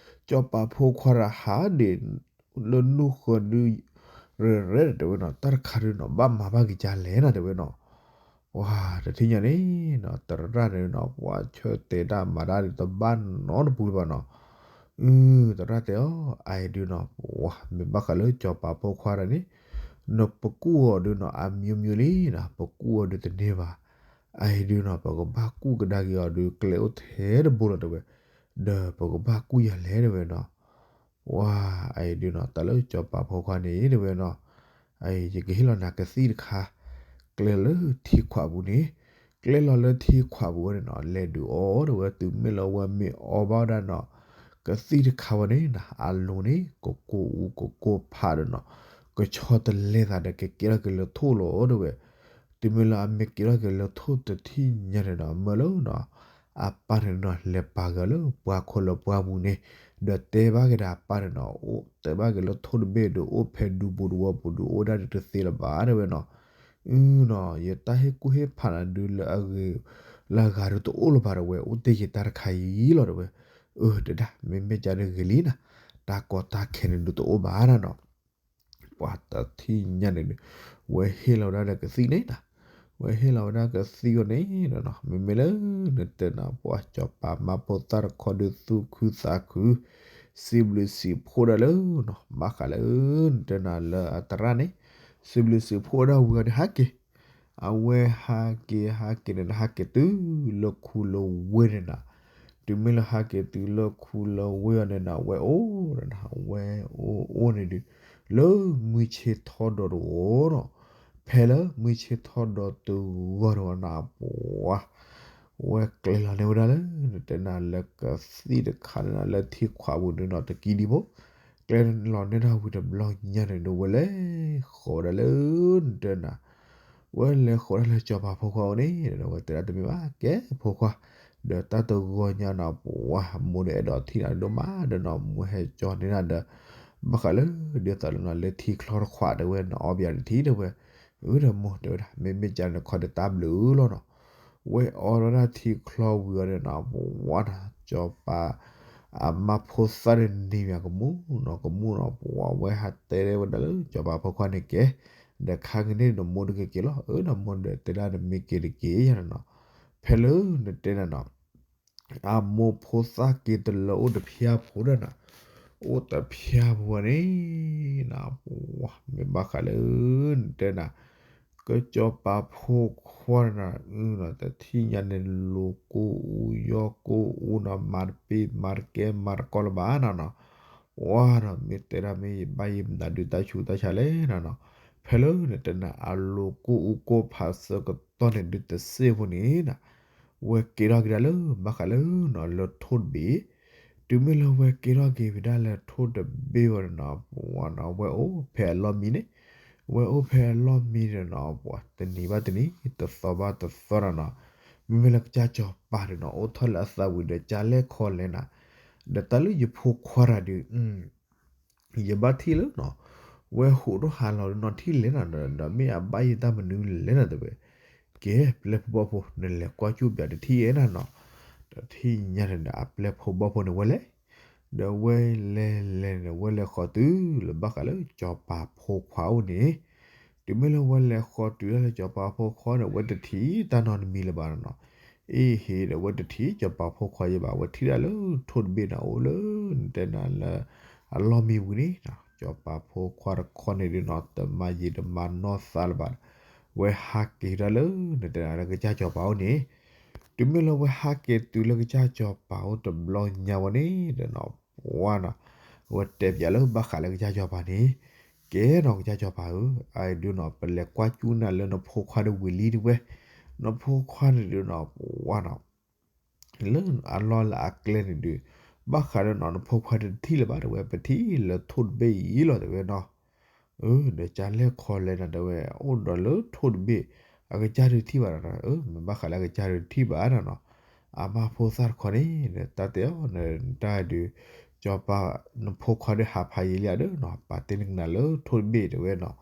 စီၤပၤဖိခွါဒီးဟးဒံး လၢနူၢ်ဃၢၤဒု ရဲၣ်ရဲၣ်ဒီးတဲဝဲနီၤ, တၢ်တခါဒုနီၤ ဘၣ်မၤဘၣ်က့ၤကလဲၣ်နီၤ တဲဝဲနီၤ. ပှၤတထံၣ်ညါန့ၣ်နီၤ သရၣ်န့ၣ်နီၤ ပှၤဆၢတဲာ်တၢ်မၤတၢ်ဒုးတဘၣ်နီတပူၤလၢၤဘၣ်နီၤ. အု သရၣ်တဲအီၤ အအံၤဒုနီၤ ပှၤမ့ၢ်ဘၣ်ဃးလၢစီၤပၤဖိခွါတဂၤန့ၣ် နပကူၣ်အီၤဒုနီၤ အမျိုးမျိုးလံနီၤ ပကူၣ်အီၤဒုတန့ၢ်ဘၣ်. အအံၤဒုနီၤ ပကဘၣ်ကူၣ်ကဒါက့ၤအီၤဒု ကျဲအိၣ်ထဲတဘိလီၤ တဲဝဲ, ဒီးပကဘၣ်ကူၣ်ယၤလဲၣ် တဲဝဲနီၤ. ပှၤအအံၤဒုနီၤ တၢ်လၢစီၤပၤဖိခွါန့ၣ် တဲဝဲနီၤ, အအံၤယကဟ့ၣ်လီၤနၤကသံၣ်တခါ ကျဲလီၤလၢထံခွးပူၤန့ၣ်, ကျဲလီၤလၢထံခွးပူၤဝဲန့ၣ်နီၤ လဲၤဒုးအီၣ် တဲဝဲ, တုၤမ့ၢ်လၢဝဲမ့ၢ်အီဘၣ်ဝဲဒၣ်နီၤ ကသံၣ်တခါဝဲန့ၣ်နီၤ အလိၤန့ၣ် ကကိၢ်အူကကိၢ်ဖးဒီးနီၤ ကဆီတလဲသးဒီးကကဲထီၣ်က့ၤလၢထိၣ်လီၤ တဲဝဲ. တုၤမ့ၢ်လၢအမ့ၢ်ကဲထီၣ်က့ၤလၢထိၣ်တထံၣ်ညါန့ၣ်ဒီး မၢလၢနီၤ အပၢ်န့ၣ်နီၤ လဲၤပာ်က့ၤအီၤလၢပှၢ်ခိၣ်လၢပှၢ်ပူၤန့ၣ်, ဒီးတဲဘၣ်က့ၤဒီးအပၢ်န့ၣ်နီၤ အိၣ်တဲဘၣ်က့ၤလၢထိၣ်တဘ့ၣ်ဒီး အိၣ်ဖဲဒူပူၤတဝီပူၤဒီး အိၣ်ဒၣ်ဒုးတသ့လၢၤဘၣ် တဲဝဲနီၤ. အုနီၤ ယတၢ်ဟ့ၣ်ကူၣ်ဟ့ၣ်ဖးနၤဒုလၢအဂ့ၤ လၢအဂၤဒုတအိၣ်လၢၤဘၣ် တဲဝဲ, အိၣ်တ့ၢ်ယတၢ်တခါအံၤလီၤ တဲဝဲ. အု တဒၣ် မ့မ့ၢ်ကန့ၣ်ဂ့ၤလံနီၤ, တၢ်ကီတၢ်ခဲန့ၣ်ဒုတအိၣ်ဘၣ်နီၤ. ပှၤတထံၣ်ညါန့ၣ်ဒု ဝဲဟ့ၣ်လီၤဝဲဒၣ်ဒီးကသံၣ်န့ၣ်နီၤ, ဝဲဟ့ၣ်လီၤဝဲဒၣ်ကသံၣ်အီၤန့ၣ်နီၤ မ့မ့ၢ်လၢနတဲနၤ ပှၤစီၤပၤမါဖိသၣ်တခီဒုသူၣ်ခုသးခု စံးဘျုးစံးဖှိၣ်ဒၣ်လၢနီၤ ဘၣ်ဃးလၢနတဲနၤလၢအသရၣ်န့ၣ် စံးဘျုးစံးဖှိၣ်ဒၣ်ဝံၤအီၤဒီးဟးက့ၤ အဝဲဟးက့ၤ ဟးက့ၤန့ၣ် ဟးက့ၤတုၤလၢခူလၢဝ့ၢ်န့ၣ်နီၤ. တုၤမ့ၢ်လၢဟးက့ၤတုၤလၢခူလၢဝ့ၢ်အီၤန့ၣ်နီၤ ဝဲအိၣ်ဒီးနီၤ ဝဲအိၣ်အိၣ်န့ၣ်ဒုး လၢမုၢ်ဆ့ၣ်ထီၣ်ဒီးတဂီၤနီၤ. ဖဲလၢမုၢ်ဆ့ၣ်ထီၣ်ဒီးတဂီၤတဂီၤနီၤ ပှၤ ဝဲကျဲလီၤန့ၢ်ဝဲဒၣ်လၢ နတဲနၤလၢကသံၣ်တခါန့ၣ်နီၤ လၢထံခွးပူၤန့ၣ်နီၤ တကံဒံဖိ ကျဲလီၤန့ၢ်ဒၣ်ဝံၤတဘျီညါန့ၣ်ဒုး ဝဲလဲၤဃီၤဝဲဒၣ်လၢ နတဲနၤ ဝဲလဲၤဃီၤဒၣ်လၢစီၤပၤဖိခွါအအိၣ်န့ၣ် ဝဲတဲဒၣ်တမ့ၢ်ဘၣ် ကဲဖိခွါ, ဒီးတၢ်တဂီၤညါနီၤ ပှၤမိၢ်ဒီးအဲၣ်ဒိးထံၣ်နၤဒိၣ်မးဒီးနီၤ မိၢ်ဟဲကၠီန့ၢ်နၤဒီး ဘၣ်ဃးလၢဒ်သိးလၢနီၤ လၢထံချီတခွးတဲဝဲ နအီဘၣ်ယၤတထံၣ်တဲဝဲ, အၢ ဒီးမိၢ်တဲဝဲဒၣ် မ့မ့ၢ်ကန့ᣣ်ခီဒီးတၢ်ဘျုးလီၤနီၤ. ဝဲအီဝဲဒၣ်ထံချီဝံၤအီၤဒီးနီၤ ပှၤနီၤ စီၤပၤ အမါဖိသၣ်န့ၣ်န့ၢ်မးကမူၣ်နီၤ ကမူၣ်နီၤ ပှၤဝဲဟးတဲဝဲဒၣ်လၢစီၤပၤဖိခွါန့ၣ်ကဲ, ဒီးခါကန့ၣ်ဒီးမိၢ်တက့ၤက့ၤလီၤ အၢ ဒီးမိၢ်ဒီးတဲဒၣ်နမ့ၢ်က့ၤတက့ၤယၤနီၤ. ဖဲလၢနတဲနၤနီၤ အမိၢ်ဖိသၣ်က့ၤတလၢအိၣ်တဖၠါဖိဒီးနီၤ, အိၣ်တဖၠါဖိန့ၣ်နီၤ ပှၤမ့ၢ်ဘၣ်ဃးလၢ နတဲနၤ ကစီၤပၤဖိခွါန့ၣ်နီၤ အုနီၤတထံၣ်ညါန့ၣ် လိၤကိၢ်အူယီၢ်ကိၢ်အူနီၤ မၤတပ့ၤမၤတကဲမၤတကီလၢၤဘၣ်နီၤနီၤ. ပှၤနီၤ မ့ၢ်တဲဒၣ်မ့ၢ်ယဘၣ်ယမနုၤဒုးတၢ်ဆူးတၢ်ဆါလဲၣ်နီၤနီၤ. ဖဲလၢနတဲနၤ အလိၤကိၢ်အူကိၢ်ဖးဆၢကတီၢ်န့ၣ်ဒုးတစ့ၢ်ဖိန့ၣ်နီၤ ဝဲကဲထီၣ်က့ၤဒၣ်လၢ ဘၣ်ဃးလၢနီၤ လၢထိၣ်တဘ့ၣ်, တုၤမ့ၢ်လၢဝဲကဲထီၣ်က့ၤဝဲဒၣ်လၢထိၣ်တဘ့ၣ်ဝဲန့ၣ်နီၤ ပှၤနီၤ ဝဲအိၣ်ဖဲအလီၢ်မံန့ၣ်, ဝဲအိၣ်ဖဲအလီၢ်မံန့ၣ်နီၤ ပှၤတနံၤဘၣ်တနံၤ တသီဘၣ်တသီနီၤနီၤ, မ့မ့ၢ်လၢကစၢ်စီၤပၤန့ၣ်နီၤ အိၣ်ထီၣ်လၢအသးဝံၤဒီး ကလဲၢ်ခီလဲၣ်နၤ, ဒီးတၢ်လၢယဖိခွါတဂၤဒုး ယဘၣ်ထံၣ်လၢနီၤ ဝဲဟူးထီၣ်ဟးလီၤလၢနီၢ်ထံၣ်လဲၣ်နီၤ ဒီးမ့ၢ်အဘၣ်ယတၢ်မနုၤလဲၣ်နီၤ တဲဝဲ, ကဲ ပျဲၢ်ဖိဘီၣ်ဖိ နလဲၤကွၢ်ကၠူၣ်ပၠးတထံၣ်ဧါနီၤနီၤ, တထံၣ်ညါန့ၣ်ဒီး အပျဲၢ်ဖိဘီၣ်ဖိန့ၣ်ဝဲလဲၤ, ဒီးဝဲလဲၤလဲၤန့ၣ် ဝဲလဲၤဃီၤတုၤလၢဘၣ်ဃးလၢစီၤပၤဖိခွါအိၣ်န့ၣ်, တုၤမ့ၢ်လၢဝဲလဲၤဃီၤတုၤဒၣ်လၢစီၤပၤဖိခွါန့ၣ် ဝဲတထံၣ်တၢ်နီတမံၤလၢၤဘၣ်နီၤနီၤ, အ့ဟ့ဒီး ဝဲတထံၣ်စီၤပၤဖိခွါယဲဘၣ် ဝဲထံၣ်ဒၣ်လၢထိၣ်တဘ့ၣ်န့ၣ် အိၣ်လၢ နတဲနၤလၢ အလီၢ်မံဝံၤန့ၣ်နီၤ စီၤပၤဖိခွါတခီန့ၣ်ဒုးနီၤ တမၤယံာ်တမၤနီၢ်သးလၢၤဘၣ်, ဝဲဟးက့ၤဒၣ်လၢ နတဲနၤလၢကစၢ်စီၤပၤအိၣ်န့ၣ်, တုၤမ့ၢ်လၢဝဲဟးက့ၤတုၤလၢကစၢ်စီၤပၤအိၣ်တဘျီညါဝဲန့ၣ်ဒီးနီၤ ပှၤနီၤ ဝဲတဲပၠးလၢဘၣ်ဃးလၢကစၢ်စီၤပၤန့ၣ်, ကဲနီၤ ကစၢ်စီၤပၤဧၢ, အအံၤဒုးနီၤ ပလဲၤကွၢ်ကၠူၣ်နၤလၢနဖိခွါတဝံၤလံတဝဲ, နဖိခွါန့ၣ်ဒုးနီၤ ပှၤနီၤ လၢအလီၢ်လၢအကျဲန့ၣ်ဒုး ဘၣ်ဃးဒီးနီၤ နဖိခွါတထံၣ်လၢၤဘၣ် တဲဝဲ ပထံၣ်လၢထိၣ်တဘ့ၣ်အံၤလီၤ တဲဝဲနီၤ, အၢ ဒီးကလဲၢ်ခီလဲၣ်နၤ တဲဝဲ အိၣ်ဒီးလၢထိၣ်တဘ့ၣ် အကစၢ်ဒုးတထံၣ်ဘၣ်နီၤ, အၢ မ့ၢ်ဘၣ်ဃးလၢအကစၢ်ဒုးတထံၣ်ဘၣ်နီၤနီၤ, အမါဖိသၣ်တခီန့ၣ် တၢ်တဲအီၤ နတၢ်ဒုး စီၤပၤ နဖိခွါဒုးဟးဖးယံာ်လံဧါဒီးနီၤ ပာ်တ့ၢ်နကနၣ်လၢထိၣ်တဘ့ၣ် တဲဝဲနီၤ,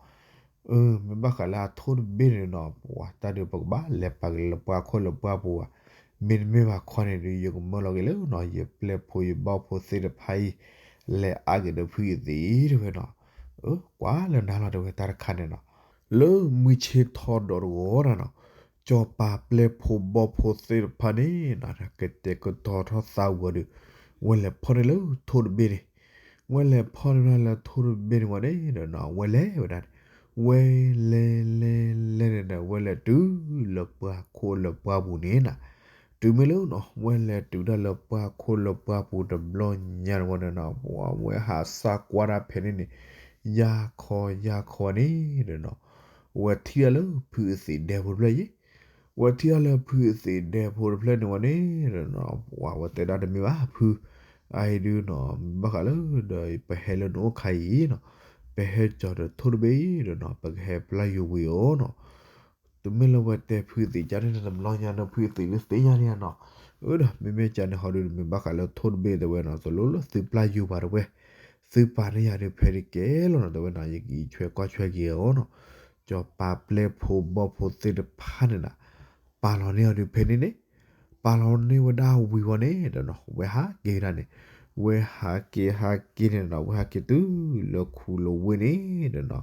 အၢ မ့ၢ်ဘၣ်ဃးလၢအထိၣ်တဘ့ၣ်န့ၣ်နီၤ ပှၤတၢ်ဒုးပကဘၣ်လဲၤပာ်က့ၤလၢပှၢ်ခိၣ်လၢပှၢ်ပူၤဘၣ်, မ့တမ့ၢ်ဘၣ်ခီန့ၣ်ဒီး ယကမၢလီၤက့ၤလၢနီၤ ယပျဲၢ်ဖိယဘီၣ်ဖိသ့ၣ်တဖၣ်အံၤ လဲၤအါက့ၤဒီးဖုအသံးတဲဝဲနီၤ. အၢ ကွၢ်လၢနၤလီၤတဲဝဲတၢ်တခါန့ၣ်နီၤ, လၢမုၢ်ဆ့ၣ်ထီၣ်ဒီးတဂီၤနီၤ, စီၤပၤပျဲၢ်ဖိဘီၣ်ဖိသ့ၣ်တဖၣ်န့ၣ်နီၤ ကတဲာ်ကတီၤထီၣ်သးဝံၤဒီး ဝဲလဲၤဖီၣ်န့ၢ်လၢထိၣ်တဘ့ၣ်န့ၣ် ဝဲလဲၤဖီၣ်န့ၢ်လၢထိၣ်တဘ့ၣ်န့ၣ်ဝံၤန့ၣ်ဒီးနီၤ ဝဲလဲၤဝဲဒၣ်န့ၣ် ဝဲလဲၤလဲၤလဲၤန့ၣ်ဒီး ဝဲလဲၤတုၤလၢပှၢ်ခိၣ်လၢပှၢ်ပူၤန့ၣ်နီၤ, တုၤမ့ၢ်လၢနီၤ ဝဲလဲၤတုၤဒၣ်လၢပှၢ်ခိၣ်လၢပှၢ်ပူၤတဘျီညါန့ၣ်ဝံၤန့ၣ်နီၤ ဝဲဟးစၢ်ကွၢ်တၢ်ဖဲန့ၣ်န့ၣ် ယၤခီယၤခီန့ၣ်ဒီးနီၤ ဝဲထံၣ်ဒၣ်လၢဖုအသံးဒဲဖိတဖျၢၣ်အံၤ ဝဲထံၣ်ဒၣ်လၢဖုအသံးဒဲဖိတဖျၢၣ်န့ၣ်ဝံၤန့ၣ်ဒီးနီၤ ဝဲတဲဒၣ်တမ့ၢ်ဘၣ်ဖု အအံၤဒုနီၤ မ့ၢ်ဘၣ်ဃးလၢဒီးပဟဲလၢနအိၣ်ခါအံၤနီၤ ပဟဲကၠီၤဒီးထိၣ်တဘ့ၣ်အံၤဒီးနီၤ ပကဟဲပျၢ်ယိၤဝံၤအီၤနီၤ တုၤမ့ၢ်လၢဝဲတဲဖုအသံးကန့ၣ် တဘျီညါဒီးဖုအသံးဒုးသ့ၣ်ညါန့ၣ်နီၤ, အၢဒီး မ့မ့ၢ်ကန့ၣ်ဟီဒုး မ့ၢ်ဘၣ်ဃးလၢထိၣ်တဘ့ၣ်တဲဝဲနီၤ တလိၣ်လၢသုပျၢ်ယိၤဘၣ်တဲဝဲ, သုပာ်န့ၢ်ယၤဒုးဖဲဒုးကဲလီၤနီၤ တဲဝဲနီၤ ယကအံးဆွဲကွၢ်ဆွဲက့ၤအီၤနီၤ, စီၤပၤပျဲၢ်ဖိဘီၣ်ဖိသ့ၣ်တဖၣ်န့ၣ်နီၤ ပာ်လီၤန့ၢ်အီၤဒုးဖဲန့ၣ်န့ၣ် ပာ်လီၤန့ၢ်ဝဲဒၣ်ဝံၤဝံၤန့ၣ်ဒီးနီၤ ဝဲဟးက့ၤဒၣ်န့ၣ်, ဝဲဟးက့ၤဟးက့ၤန့ၣ်ဒီး ဝဲဟးက့ၤတုၤလၢခူလၢဝ့ၢ်န့ၣ်ဒီးနီၤ,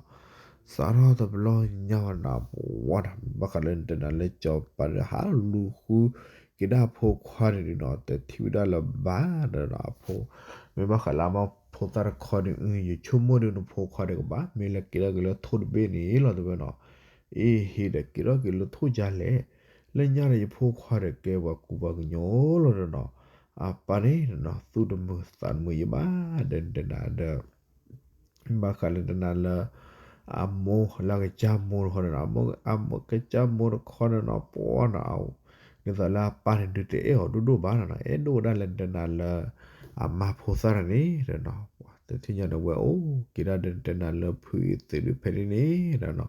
စးထီၣ်တဘျီညါဝဲနီၤ ပဝဲဒၣ် ဘၣ်ဃးလၢနတဲနၤလၢစီၤပၤဒီးဟးလူၤဃုက့ၤဒၣ်အဖိခွါန့ၣ်ဒီးနီၤ တထံၣ်ဝဲဒၣ်လၢၤဘၣ်ဒီးနီၤ အဖိ မ့ၢ်ဘၣ်ဃးလၢအမ့ၢ်ဖိသၣ်တခီန့ၣ် ယဆိကမိၣ်ဒီးနဖိခွါဒီးကဘၣ် မ့ၢ်လၢက့ၤထီၣ်က့ၤလၢထိၣ်တဘ့ၣ်န့ၣ်လီၤတဲဝဲနီၤ, အ့ဟ့ၣ်ဒီးက့ၤထီၣ်က့ၤလၢထိၣ်ကလဲၣ်, လၢညါဒီးယဖိခွါဒီးကဲပှၤကူပှၤကညီလီၤဒီးနီၤ, အပၢ်န့ၣ်နီၤ သူၣ်တမုာ်သးတမုာ်ယဘၣ် ဒီးနတဲနၤဒီး ဘၣ်ဃးလၢနတဲနၤလၢ အမိၢ်လၢအကစၢ်မိၢ်တခီန့ၣ်နီၤ, အမိၢ်ကစၢ်မိၢ်တခီန့ၣ်နီၤ ပှၤနီၤ ဒ်သိးလၢအပၢ်န့ၣ်ဒုးတအဲၣ်အီၤဒိၣ်ဒိၣ်ဘၣ်နီၤ, အဲၣ်ဒိၣ်ဝဲဒၣ်လၢနတဲနၤလၢ အမါဖိသၣ်န့ၣ်ဒီးနီၤ, တထံၣ်ညါန့ၣ် ဝဲအိၣ်က့ၤဒၣ်ဒီးနတဲနၤလၢဖုအသံးဒုးဖဲန့ၣ်န့ၣ် ဒီးနီၤ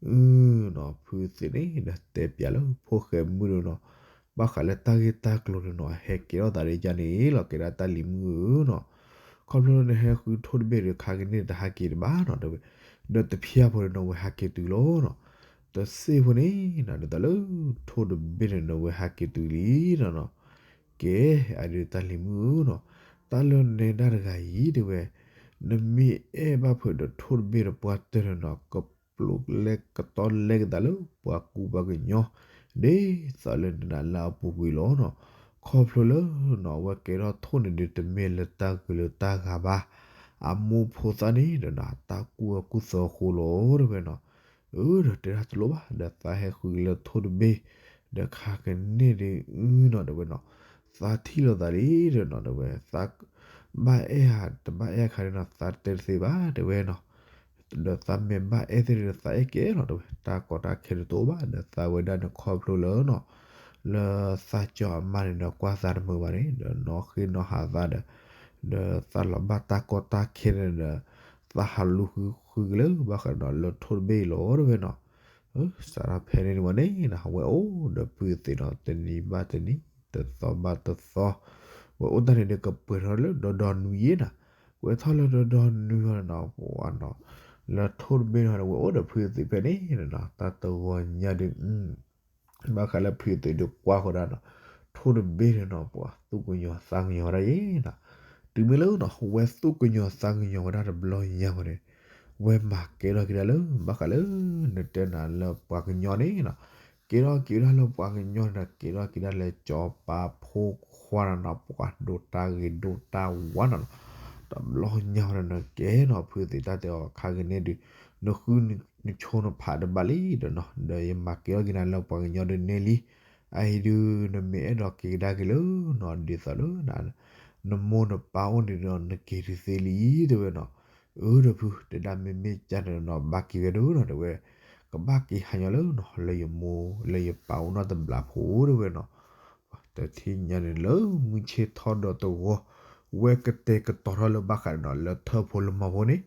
အုနီၤ ဖုသံးန့ၣ်ဒီးတဲပၠးလၢဖိၣ်ဃဲမုၣ်ဒီးနီၤ, ဘၣ်ဃးလၢတၢ်ဂ့ၢ်တၢ်ကျိၤန့ၣ်နီၤ ဟဲကဲထီၣ်သးဒ်န့ၣ်လီၤ ကဲဒၣ်တၢ်လံၤမုၣ်ဧၢနီၤ, ခီဖျိလၢနဟဲဃုထိၣ်တဘ့ၣ်ဒီး ခါကန့ၣ်တဟးက့ၤတဘၣ်နီၤ ဒီးတဖျၢၣ်ဖိန့ၣ်နီၤ ဝဲဟးက့ၤတုၤလီၤနီၤ, တစ့ၢ်ဖိန့ၣ်နီၤ ဒ်သိးလၢထိၣ်တဘ့ၣ်န့ၣ်နီၤ ဝဲဟးက့ၤတုၤလံနီၤနီၤ, ကဲ အဒုးတၢ်လံၤမုၣ်ဧၢနီၤ, တၢ်လၢနတဲဒၣ်တဂၤအံၤတဲဝဲ, နမ့ၢ်အဲၣ်ဘၣ်ဖုးဒီးထိၣ်တဘ့ၣ်ဒီးပှၢ်တၢၢ်န့ၣ်နီၤ ကပျိလဲကတီလဲကသးလၢပှၤကူပှၤကညီ ဒ်သိးလၢနတဲနၤလၢအပူၤကွံာ်လီၤနီၤ, ခီဖျိလၢနီၤ အဝဲကဲထီၣ်ထိၣ်န့ၣ်ဒီး တမ့ၢ်လၢတၢ်ဂုာ်လၢတၢ်ဂၤဘၣ်, အမိၢ်ဖိသၣ်န့ၣ်ဒီးနီၤ တၢ်ကူၣ်အၢကူၣ်သီအဃိလီၤတဲဝဲနီၤ, အၢ ဒီးတဲဒၣ်တလိၣ်ဘၣ် ဒီးသးဟဲဃုလၢထိၣ်တဘ့ၣ်, ဒီးခါကန့ၣ်ဒုးအုနီၤတဲဝဲနီၤ, သးထံၣ်လိာ်သးလံဒီးနီၤတဲဝဲ, သးဘၣ်အဲၣ်ဧါတဘၣ်အဲၣ်ခါန့ၣ်နီၤ သးတဲတသ့ဘၣ်တဲဝဲနီၤ, ဒီးသးမ့ၢ်ဘၣ်အဲၣ်သ့ၣ်ဒီးသးအဲၣ်ကဲလီၤတဲဝဲ, တၢ်ကီတၢ်ခဲတအိၣ်ဘၣ် ဒီးသးဝဲဒၣ်န့ၣ်ခီဖျိလၢနီၤ လၢသးကၠီအမါန့ၣ်ဒီးကွၢ်သးတမုာ်ဘၣ်န့ၣ် ဒီးနီၣ်ဃ့နီၣ်ဟးသးဒီး, ဒီးသးလီၤဘၣ်တၢ်ကီတၢ်ခဲန့ၣ်ဒီး, သးဟးလူၤဃုဃုက့ၤလၢဘၣ်ဃးဒီးလၢထိၣ်တဘ့ၣ်အံၤလီၤတဲဝဲနီၤ, စးထီၣ်ဖဲန့ၣ်န့ၣ်ဝဲန့ၣ်နီၤ အဝဲအိၣ်ဒီးဖုသံးနီၤ တနံၤဘၣ်တနံၤ တသီဘၣ်တသီ, ဝဲအိၣ်တၢ်န့ၣ်ဒီးကပှဲၤထီၣ်လၢဒီဒီနွံယဲၢ်နီၤ, ပှဲၤထီၣ်လၢဒီဒီနွံအီၤနီၤ ပှၤနီၤ, လၢထိၣ်တဘ့ၣ်နီၤ ဝဲအိၣ်ဒီးဖုသံးဖဲန့ၣ်နီၤ တၢ်တဂီၤညါဒီး ဘၣ်ဃးလၢဖုသံးဒီးကွၢ်ဃီဒၣ်နီၤ, ထိၣ်တဘ့ၣ်န့ၣ်နီၤ ပှၤသူၣ်ကညီၤသးကညီၤဝဲဒၣ်ယဲနီၤ, တုၤမ့ၢ်လၢနီၤ ဝဲသူၣ်ကညီၤသးကညီၤဝဲဒၣ်တဘျီညါဝဲန့ၣ်, ဝဲမၤကဲထီၣ်က့ၤဒၣ်လၢ ဘၣ်ဃးလၢ နတဲနၤလၢပှၤကညီန့ၣ်နီၤ, ကဲထီၣ်က့ၤဝဲဒၣ်လၢပှၤကညီန့ၣ်ဒီး ကဲထီၣ်က့ၤဒၣ်လၢစီၤပၤဖိခွါနီၤနီၤ ပှၤဒိးတၢ်ဂ့ၤဒိးတၢ်ဝါနီၤနီၤ, တဘျီညါဝဲန့ၣ် နကဲနီၤ ဖုသံးတၢ်တဲအီၤခါကန့ၣ်ဒီး, နဃုနဆိနဖးတဘၣ်လံဒီးနီၤ ဒီးယမၤကဲထီၣ်က့ၤနၤလၢပှၤကညီဒုးန့ၢ်လံ, အအံၤဒုး နမ့ၢ်အဲၣ်ဒိးက့ၤကဒါက့ၤလၢနီၤ ဒ်သိးလၢ နမိၢ်နပၢ်အိၣ်န့ၣ်ဒီး နက့ၤတသ့လံတဲဝဲနီၤ, အၢ ဒီးဖု တဲဒၣ်မ့မ့ၢ်ကန့ၣ်နီၤ ဘၣ်က့ၤဝဲဒၣ်နီၤ တဲဝဲ, ကဘၣ်က့ၤဟးညီလၢနီၤ လၢယမိၢ်လၢယပၢ်အိၣ်နီတဘျီဖိတဲဝဲနီၤ, တထံၣ်ညါန့ၣ်လၢမုၢ်ဆ့ၣ်ထီၣ်ဒီးတဂီၤ, ဝဲကတဲာ်ကတီၤထီၣ်လၢဘၣ်ဃးနီၤ လၢထၢၣ်ဖိလၢမီၢ်ဖိန့ၣ်,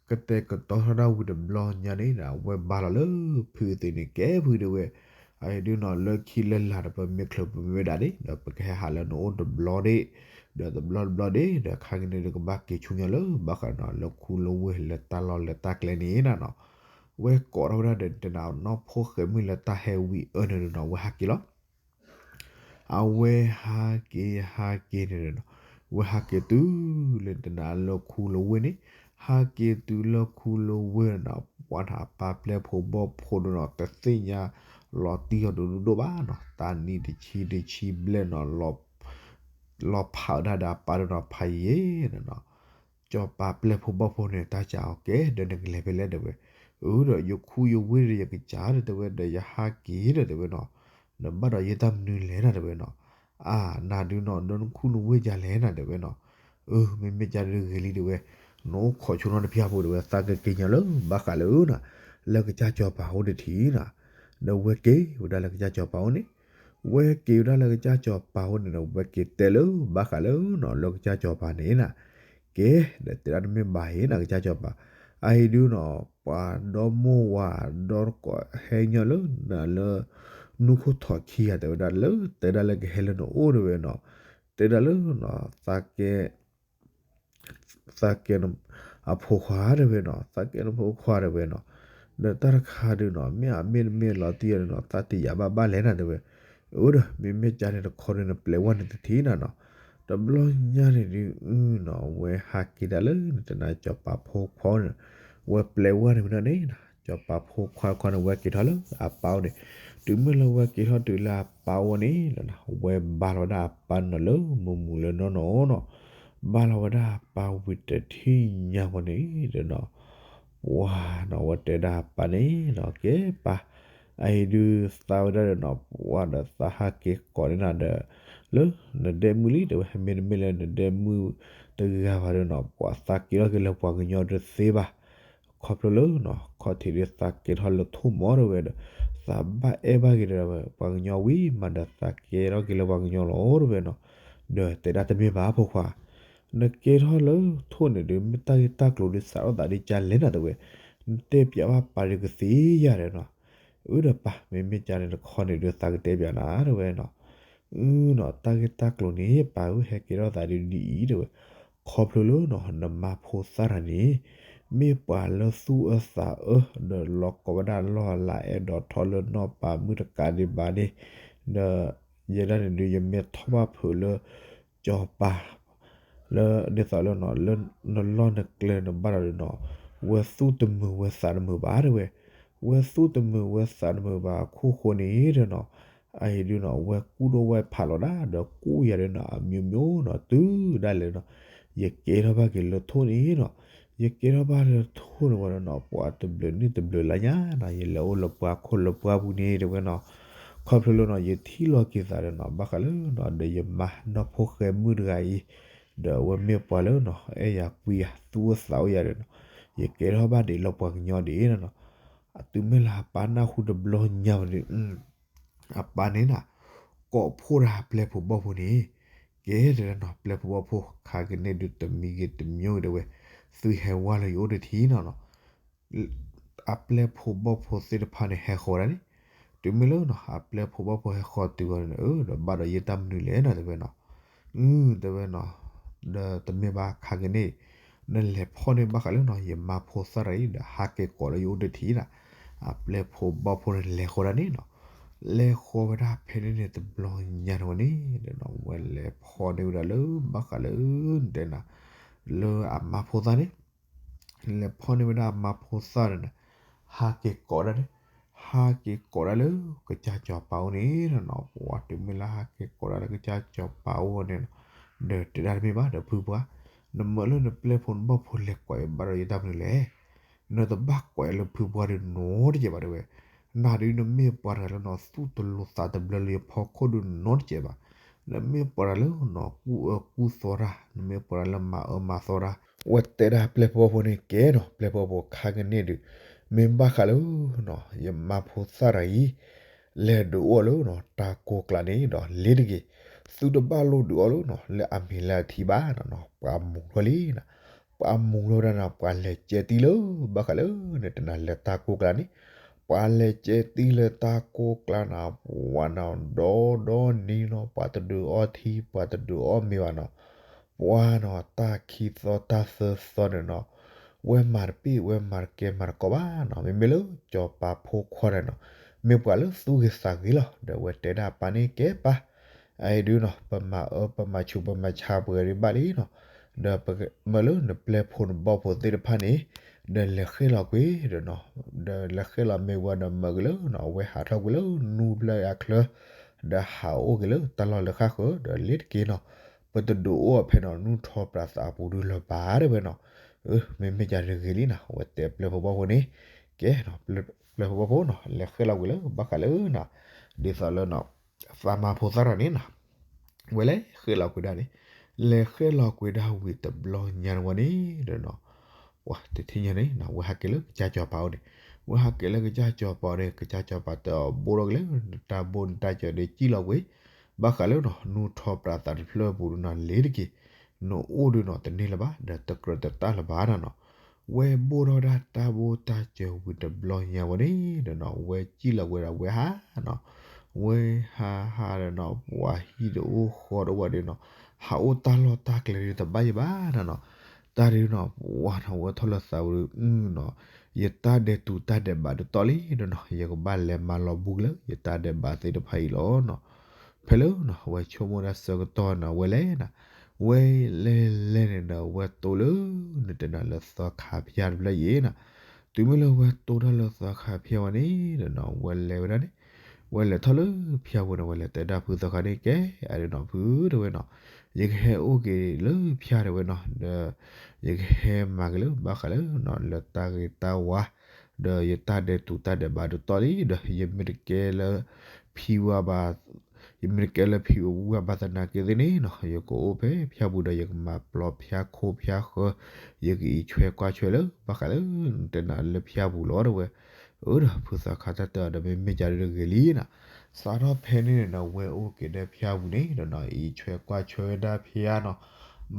ကတဲာ်ကတီၤထီၣ်ဒၣ်ဝံၤတဘျီညါန့ၣ်ဒီး ဝဲဘါလီၤလၢဖုသံးန့ၣ် ကဲဖုတဲဝဲ, အအံၤဒုးနီၤ လၢခံလၢလာ်ဒီး ပမ့ၢ်ချုးပမ့ၢ်ဝဲဒၣ်န့ၣ် ဒီးပကဟဲဟးလၢနအိၣ်တဘျီဒ့ၣ်, ဒီးတဘျီတဘျီဒ့ၣ် ဒီးခါကန့ၣ်ဒီးကဘၣ်က့ၤဆူညါလၢဘၣ်ဃးနီၤ လၢခူလၢဝ့ၢ်လၢတၢ်လီၢ်လၢတၢ်ကျဲန့ၣ်နီၤနီၤ, ဝဲကိးထီၣ်ဝဲဒၣ်ဒီးတနၤနီၢ်ဖိၣ်ဃဲမုၣ်လၢတၢ်ဟဲဝံၤအၢန့ၣ်ဒီးနီၤ ဝဲဟးက့ၤလီၤ. အဝဲဟးက့ၤဟးက့ၤန့ၣ်ဒီးနီၤ, ဝဲဟးက့ၤတုၤလၢတနၤလၢခူလၢဝ့ၢ်န့ၣ်, ဟးက့ၤတုၤလၢခူလၢဝ့ၢ်န့ၣ်နီၤ, ပှၤန့ၣ်အပၢ်ပျဲၢ်ဖိဘီၣ်ဖိဒီးနီၤ တသ့ၣ်ညါလီၤတံၢ်အီၤဒိၣ်ဒိၣ်ဒိၣ်ဘၣ်နီၤ, တၢ်နံၣ်တဆံတဆံဘျဲၣ်နီၤ လီၤဖးဝဲဒၣ်ဒီးအပၢ်ဒီးနီၤဖးယံာ်ယံာ်န့ၣ်နီၤ, စီၤပၤပျဲၢ်ဖိဘီၣ်ဖိန့ၣ် တၢ်စံးအီၤကဲ ဒီးနကလဲၤဖဲလဲၣ်တဲဝဲ, အၢဒီးယခူယဝ့ၢ်ဒီးယကစၢ်ဒီးတဲဝဲဒီးယဟးက့ၤဒီးတဲဝဲနီၤ, နဘၣ်ဒီးယတၢ်မနုၤလဲၣ်နၤတဲဝဲနီၤ, အါ နၤဒုးနီၤ ဒီနခူနဝ့ၢ်ယၤလဲၣ်နၤတဲဝဲနီၤ, အၢ မ့မ့ၢ်ကၢ်ဒုးဂ့ၤလံတဲဝဲ, နအိၣ်ခိးဆိနီတဖၠၣ်ဖိတဲဝဲ သးကက့ၤညီလၢဘၣ်ဃးလၢနၤ, လၢကစၢ်စီၤပၤအိၣ်တထံၣ်နၤ, ဒီးဝဲက့ၤဝဲဒၣ်လၢကစၢ်စီၤပၤအိၣ်န့ၣ် ဝဲက့ၤဝဲဒၣ်လၢကစၢ်စီၤပၤအိၣ်န့ၣ်ဒီး ဝဲက့ၤတဲလၢဘၣ်ဃးလၢနီၤ လၢကစၢ်စီၤပၤန့ၣ်နၤ, ကဲ ဒီးတဲဒၣ်တမ့ၢ်ဘၣ်အံၤနၤ ကစၢ်စီၤပၤ, အအံၤဒုးနီၤ ပှၤဒီမိၢ်ဝၤဒီတကိးဟဲညီလၢနၤလၢ နူခိၣ်ထီၣ်ခံဂၤတဲဝဲဒၣ်လၢ တဲဒၣ်လၢကဟဲလၢနအိၣ်တဲဝဲနီၤ, တဲဒၣ်လၢ သးကဲ သးကဲ အဖိခွါတဲဝဲနီၤ, သးကဲနဖိခွါတဲဝဲနီၤ, ဒီးတၢ်တခါဒုးနီၤ မ့ၢ်အမ့ၢ်တမ့ၢ်လီၤတံၢ်အီၤဒုးနီၤ သးတယာ်ဘၣ်ဘၣ်လဲၣ်နၤတဲဝဲ, အၢဒီး မ့မ့ၢ်ကၢ်န့ၣ်တခီဒုးနပျဲဝဲန့ၣ်တထံၣ်နၤနီၤ, တဘျီညါန့ၣ်ဒုးနီၤ ဝဲဟးက့ၤဒၣ်လၢနတနၤစီၤပၤဖိခွါန့ၣ်, ဝဲပျဲဝဲန့ၣ်ဝဲဒၣ်န့ၣ်နၤ စီၤပၤဖိခွါတခီန့ၣ် ဝဲက့ၤထီၣ်လၢအပၢ်အိၣ်န့ၣ်, တုၤမ့ၢ်လၢဝဲက့ၤထီၣ်တုၤလၢအပၢ်အိၣ်န့ၣ် ဝဲဘါလီၤဝဲဒၣ်အပၢ်န့ၣ်လၢမုာ်မုာ်လၢနီၢ်နီၢ်နီၤ, ဘါလီၤဝဲဒၣ်အပၢ်ဝံၤတထံၣ်ညါဝဲန့ၣ်ဒီးနီၤ, ပှၤနီၤဝဲတဲဒၣ်အပၢ်န့ၣ်နီၤ ကဲပၢ်, အအံၤဒုးသးဝဲဒၣ်ဒီးနီၤ ပှၤဒီးသးဟးက့ၤကိးန့ၣ်နၤဒီး လၢနဒဲမုၢ်လံတဲဝဲ, မ့တမ့ၢ်လၢနဒဲမုၢ်တဂၤဘၣ်ဒီးနီၤ ပှၤသးက့ၤထီၣ်က့ၤလၢပှၤကညီတသ့ဘၣ်, ခီဖျိလၢနီၤ ခီၣ်ထံးဒုးသးကဲထီၣ်လၢထိၣ်မီၤတဲဝဲဒီး သးဘၣ်အဲၣ်ဘၣ်က့ၤဒီး ပှၤကညီဝံၤမးဒီးသးကဲထီၣ်က့ၤလၢပှၤကညီလီၤတဲဝဲနီၤ, ဒီးတဲဒၣ်တမ့ၢ်ဘၣ်ဖိခွါ, နကဲထီၣ်လၢထိၣ်န့ၣ်ဒုး မ့ၢ်တၢ်ဂ့ၢ်တၢ်ကျိၤဒုးသးထီၣ်သးဒ်ကလဲၣ်နၤတဲဝဲ, နတဲပၠးဘၣ်ပၢ်ဒုးကသ့ယၤတဲနီၤ, အၢဒီးပၢ် မ့မ့ၢ်ကၢ်န့ၣ်တခီန့ၣ်ဒုးသးကတဲပၠးနၤတဲဝဲနီၤ အနီၤ တၢ်ဂ့ၢ်တၢ်ကျိၤန့ၣ် ပၢ်ဧၢ ဟဲကဲထီၣ်သးဒ်အံၤတဲဝဲ, ခီဖျိလၢနီၤ နမါဖိသၣ်တဂၤန့ၣ် မ့ၢ်ပှၤလၢသူၣ်အၢသးအၢ ဒီးလီၤကိးဝဲဒၣ်လီၢ်အလၤအဲၣ်ဒိးထီၣ်လၢနီၢ်ပၤမုၣ်တကးဒံးဘၣ်န့ၣ်, ဒီးယဲဒၣ်န့ၣ်ဒုး ယမ့ၢ်ထီၣ်ဘၣ်ဖုးလၢ စီၤပၤ လၢဒ်သိးလၢနီၤ လၢနလီၢ်နကျဲနဘၣ်ဒီးနီၤ, ဝဲသူၣ်တမုာ်ဝဲသးတမုာ်ဘၣ်တဲဝဲ, ဝဲသူၣ်တမုာ်ဝဲသးတမုာ်ဘၣ်အခိၣ်ဃိန့ၣ်ဒီးနီၤ, အအံၤဒုးနီၤ ဝဲကူၣ်ဒိၣ်ဝဲဖးလီၤဒၣ် ဒီးကူၣ်ယၤဒီးနီၤ အမျိုးမျိုးနီၤ တုၤဒၣ်လဲာ်နီၤ, ယကဲထီၣ်ဘၣ်က့ၤလၢထိၣ်န့ၣ်နီၤ, ယကဲထီၣ်ဘၣ်လၢထိၣ်န့ၣ်ဝဲဒီးနီၤ ပှၤတဘျုးနံၣ်တဘျုးလါညါနီၤ ယလဲၤအိၣ်လၢပှၤခိၣ်လၢပှၤပူၤန့ၣ်တဲဝဲနီၤ, ခီဖျိလၢနီၤ ယထံၣ်လီၤက့ၤသးဒီးနီၤ ဘၣ်ဃးလၢနီၤ ဒီးယမါနီၢ်ဖိဃဲမုၣ်တဂၤအံၤ, ဒီးအဝဲမ့ၢ်ပှၤလၢနီၤ အဲၣ်ယၤကွံယၤ သူၣ်အိၣ်သးအိၣ်ယၤဒီးနီၤ, ယကဲထီၣ်ဘၣ်ဒံးလၢပှၤကညီဒံးနီၤ, အတုၤမ့ၢ်လၢအပၢ်နၢ်ဟူတဘျီညါဝဲဒီး အပၢ်န့ၣ်နၤ ကိးဖှိၣ်ဒၣ်ပျဲၢ်ဖိဘီၣ်ဖိန့ၣ်, ကဲတဲဒၣ်နီၤ ပျဲၢ်ဖိဘီၣ်ဖိခါကန့ၢ်ဒုးတမံၤဂ့ၤတမံၤဂ့ၤတဲဝဲ, သုဟဲဝါလၢယအိၣ်တထံၣ်နီၤနီၤ, အပျဲၢ်ဖိဘီၣ်ဖိသ့ၣ်တဖၣ်န့ၣ် ဟဲဃီၤဒၣ်န့ၣ်, တုၤမ့ၢ်လၢနီၤ အပျဲၢ်ဖိဘီၣ်ဖိဟဲဃီၤတုၤဝဲန့ၣ် အၢဒီးဘၣ်ဒီးယတၢ်မနုၤလဲၣ်နီၤတဲဝဲနီၤ, အၢ တဲဝဲနီၤ, ဒီးတမ့ၢ်ဘၣ်ခါကန့ၢ် နလဲၤဖီၣ်န့ၢ်ဘၣ်ဃးလၢနီၤ ယမါဖိသၣ်တဂၤအံၤဒီးဟးက့ၤကိးလၢယအိၣ်တထံၣ်နီၤ, အပျဲၢ်ဖိဘီၣ်ဖိန့ၣ်လဲၤဃီၤဒၣ်န့ၣ်နီၤ, လဲၤဃီၤဝဲဒၣ်ဖဲန့ၣ်န့ၣ်တဘျီညါန့ၣ်ဝဲန့ၣ်ဒီးနီၤ ဝဲလဲၤဖီၣ်န့ၢ်ဝဲဒၣ်လၢဘၣ်ဃးလၢ တဲနၤ လၢအမါဖိသၣ်န့ၣ် လဲၤဖီၣ်န့ၢ်ဝဲဒၣ်အမါဖိသၣ်န့ၣ် ဟးက့ၤကိးဒၣ်န့ၣ်, ဟးက့ၤကိးဒၣ်လၢကစၢ်စီၤပၤအိၣ်န့ၣ်နီၤ, ပှၤတုၤမ့ၢ်လၢဟးက့ၤကိးဒၣ်လၢကစၢ်စီၤပၤအိၣ်န့ၣ်နီၤ, ဒီးတဲဒၣ်တမ့ၢ်ဘၣ်ဒီးဖုပှၢ်, နမၢလၢနပျဲၢ်ဖိနဘီၣ်ဖိလဲၤကိးအံၤဘၣ်ဒီးယတၢ်မနုၤလဲၣ်, နတဘၣ်ကိးအံၤလၢဖုပှၢ်ဒုးနီတစဲးဘၣ်တဲဝဲ, နၤဒုးနမ့ၢ်ပှၤတဂၤလၢနီၤ သူၣ်တလိၤသးတဘျၢလၢယဖီခိၣ်ဒုးနီတစဲးဘၣ်, နမ့ၢ်ပှၤတဂၤလၢနီၤ ကူၣ်အၢကူၣ်သီတၢ်, နမ့ၢ်ပှၤတဂၤလၢမၤအၢမၤသီတၢ်, ဝဲတဲဒၣ်ပျဲၢ်ဖိဘီၣ်ဖိန့ၣ်ကဲနီၤ ပျဲၢ်ဖိဘီၣ်ဖိခါကန့ၢ်ဒုး မ့ၢ်ဘၣ်ဃးလၢနီၤ ယမါဖိသၣ်တဂၤအံၤ လဲၤဒုးအိၣ်လၢနီၤ တၢ်ကိၢ်ကျါန့ၣ်ဒီးလ့ၤတဂ့ၤ, သုတဘၣ်လိၣ်ဒုးအိၣ်လၢနီၤ လၢအမံၤလၢအထံဘၣ်နီၤနီၤ, ပှၤမူၤထီၣ်လံနီၤ, ပှၤမူၤထီၣ်ဝဲဒၣ်နီၤ ပှၤလဲၤကဲတံၢ်လၢ ဘၣ်ဃးလၢ နတနၤလၢတၢ်ကိၢ်ကျါန့ၣ်, ပှၤလဲၤကဲတံၢ်လၢတၢ်ကိၢ်ကျါနီၤ, ပှၤနီၤ ဒီဒီနံၤနီၤ ပှၤတဒုးအီထံ ပှၤတဒုးအီမ့ၤဘၣ်နီၤ, ပှၤနီၤ တၢ်ခံသီတၢ်သၢသီန့ၣ်နီၤ, ဝဲမၤတပ့ၢ် ဝဲမၤတကဲမၤတကိးဘၣ်နီၤ, မ့မ့ၢ်လၢစီၤပၤဖိခွါန့ၣ်နီၤ, မ့ၢ်ပှၤလၢသူၣ်ဂ့ၤသးဂ့ၤလီၤ, ဒီးဝဲတဲဒၣ်ပၢ်န့ၣ်ကဲပၢ်, အအံၤဒုးနီၤ ပမၤအၢပမၤဆူၣ်ပမၤဆါပှဲၤဒံးဘၣ်လံနီၤ, ဒီးပမၢလၢနပျဲၢ်ဖိနဘီၣ်ဖိသ့ၣ်တဖၣ်န့ၣ်, ဒီးလဲၤဃဲၣ်လီၤကွံာ်ဒီးနီၤ, ဒီးလဲၤဃဲၣ်လီၤမ့ၢ်ဝံၤဒီးမၢက့ၤလၢနီၤ အဝဲဟးထီၣ်ကွံာ်လၢနူဖျၢၣ်အချၢ, ဒီးဟးအိၣ်က့ၤလၢတၢ်လီၢ်လၢဃၣ်ဃၢၤ ဒီးလ့ၤတက့ၢ်နီၤ, ပတဒုးအိၣ်အီၤဖဲနီၤ နူၢ်ထီၣ်ပြးသးအပူၤဒုးလၢၤဘၣ်တဲဝဲနီၤ, မ့မ့ၢ်ကဒီးဂ့ၤလံနီၤ အဝဲတဲပျဲၢ်ဖိဘီၣ်ဖိန့ၣ်, ကဲ, ပျဲၢ်ဖိဘီၣ်ဖိနီၤ လဲၤဃဲၣ်လီၤကွံာ်လၢဘၣ်ဃးလၢနီၤ, ဒ်သိးလၢနီၤ, သးမါဖိသၣ်ထီၣ်န့ၣ်နီၤ ဝဲလဲၤဃဲၣ်လီၤကွံာ်ဒၣ်န့ၣ်, လဲၤဃဲၣ်လီၤကွံာ်ဒၣ်ဝံၤတဘျီညါန့ၣ်ဝဲန့ၣ်ဒီးနီၤ, ပှၤတထံၣ်ညါန့ၣ်နီၤ ဝဲဟးက့ၤလၢကစၢ်စီၤပၤအိၣ်န့ၣ်, ဝဲဟးက့ၤလၢကစၢ်စီၤပၤန့ၣ် ကစၢ်စီၤပၤတဲအီၤဘိၣ်ထီၣ်က့ၤလၢနတၢ်ဘိနတၢ်စၢၤဒီးစံၣ်လီၤကွံာ်, ဘၣ်ဃးလၢနီၤ နူၢ်ထီၣ်ပြးသးတဖျၢၣ်အပူၤဒုးနီၤ လ့ၤတက့ၢ်, နအိၣ်ဒုးနီၤတန့ၢ်လၢၤဘၣ် ဒီးတကြၢးတတၢ်လၢၤဘၣ်နီၤနီၤ ဝဲဘိၣ်ထီၣ်ဒၣ်တၢ်ဘိတၢ်စၢၤဝံၤတဘျီညါဝဲန့ၣ်ဒီးနီၤ ဝဲစံၣ်လီၤဝဲဒီးဝဲဟးနီၤ, ဝဲဟးဟးဒီးနီၤ ပှၤဟံၣ်တအိၣ်ဃီတအိၣ်ဒုးနီၤ, ဟးအိၣ်တၢ်လီၢ်တၢ်ကျဲဒုးတဘၣ်ယံၤဘၣ်နီၤနီၤ, တၢ်ဒုးနီၤ ပှၤနီၤ ဝဲထီၣ်လၢသးဝံၤဒုးနီၤ, ယတၢ်ဒဲးတူးတၢ်ဒဲးဘးဒုးတီၢ်လံဒီးနီၤ ယကဘၣ်လဲၤမၤလီၤဘူးက့ၤလၢယတၢ်ဒဲးဘးသ့ၣ်တဖၣ်အံၤလီၤနီၤ, ဖဲလၢနီၤ ဝဲဆိကမိၣ်ဒၣ်ဆၢကတီၢ်နီၤ ဝဲလဲၤနီၤ, ဝဲလဲၤလဲၤန့ၣ်ဒီး ဝဲတိၢ်လၢ နတဲနီၤ လၢသီခါဖၠၣ်တဖျၢၣ်အံၤနီၤ, တုၤမ့ၢ်လၢဝဲတိၢ်တၢ်လၢသီခါဖၠၣ်ဝဲန့ၣ်ဒီးနီၤ ဝဲလဲၤဝဲဒၣ်န့ၣ်, ဝဲလဲၤထီၣ်လၢဖၠၣ်ပူၤန့ၣ် ဝဲလဲၤတဲဒၣ်ဖုသီခါန့ၣ် ကဲ, အဒုးနီၤ ဖုတဲဝဲနီၤ, ယကဟဲအိၣ်က့ၤလၢဖၠၣ်တဲဝဲနီၤ ဒီး ယကဟဲမၤက့ၤလၢဘၣ်ဃးလၢနီၤ လၢတၢ်ဂ့ၤတၢ်ဝါ ဒီးယတၢ်ဒဲးတူးတၢ်ဒဲးဘးဒုးတီၢ်လံဒီး ယမ့ၢ်တကဲလၢ ဖံဝါဘၣ် ယမ့ၢ်တကဲလၢဖံဝါဘၣ်သနာ်က့သ့ၣ်န့ၣ်နီၤ ယကအိၣ်ဖဲဖၠၣ်ပူၤဒီး ယကမၤပျီဖၠၣ်ခိၣ်ဖၠၣ်ဃၢၤ, ယကအံးဆွဲကွၢ်ဆွဲလၢဘၣ်ဃးလၢ နတဲနီၤ လၢဖၠၣ်ပူၤလီၤတဲဝဲ, အၢဒီး ဖုသီခါတၢ်တဲအီၤဒီး မ့မ့ၢ်ကဒီးဂ့ၤလံနီၤ, စးထီၣ်ဖဲန့ၣ်န့ၣ်နီၤ ဝဲအိၣ်က့ၤဒီးဖၠၣ်ပူၤန့ၣ်ဒီးနီၤ အံးဆွဲကွၢ်ဆွဲဝဲဒၣ်ဖၠၣ်နီၤ,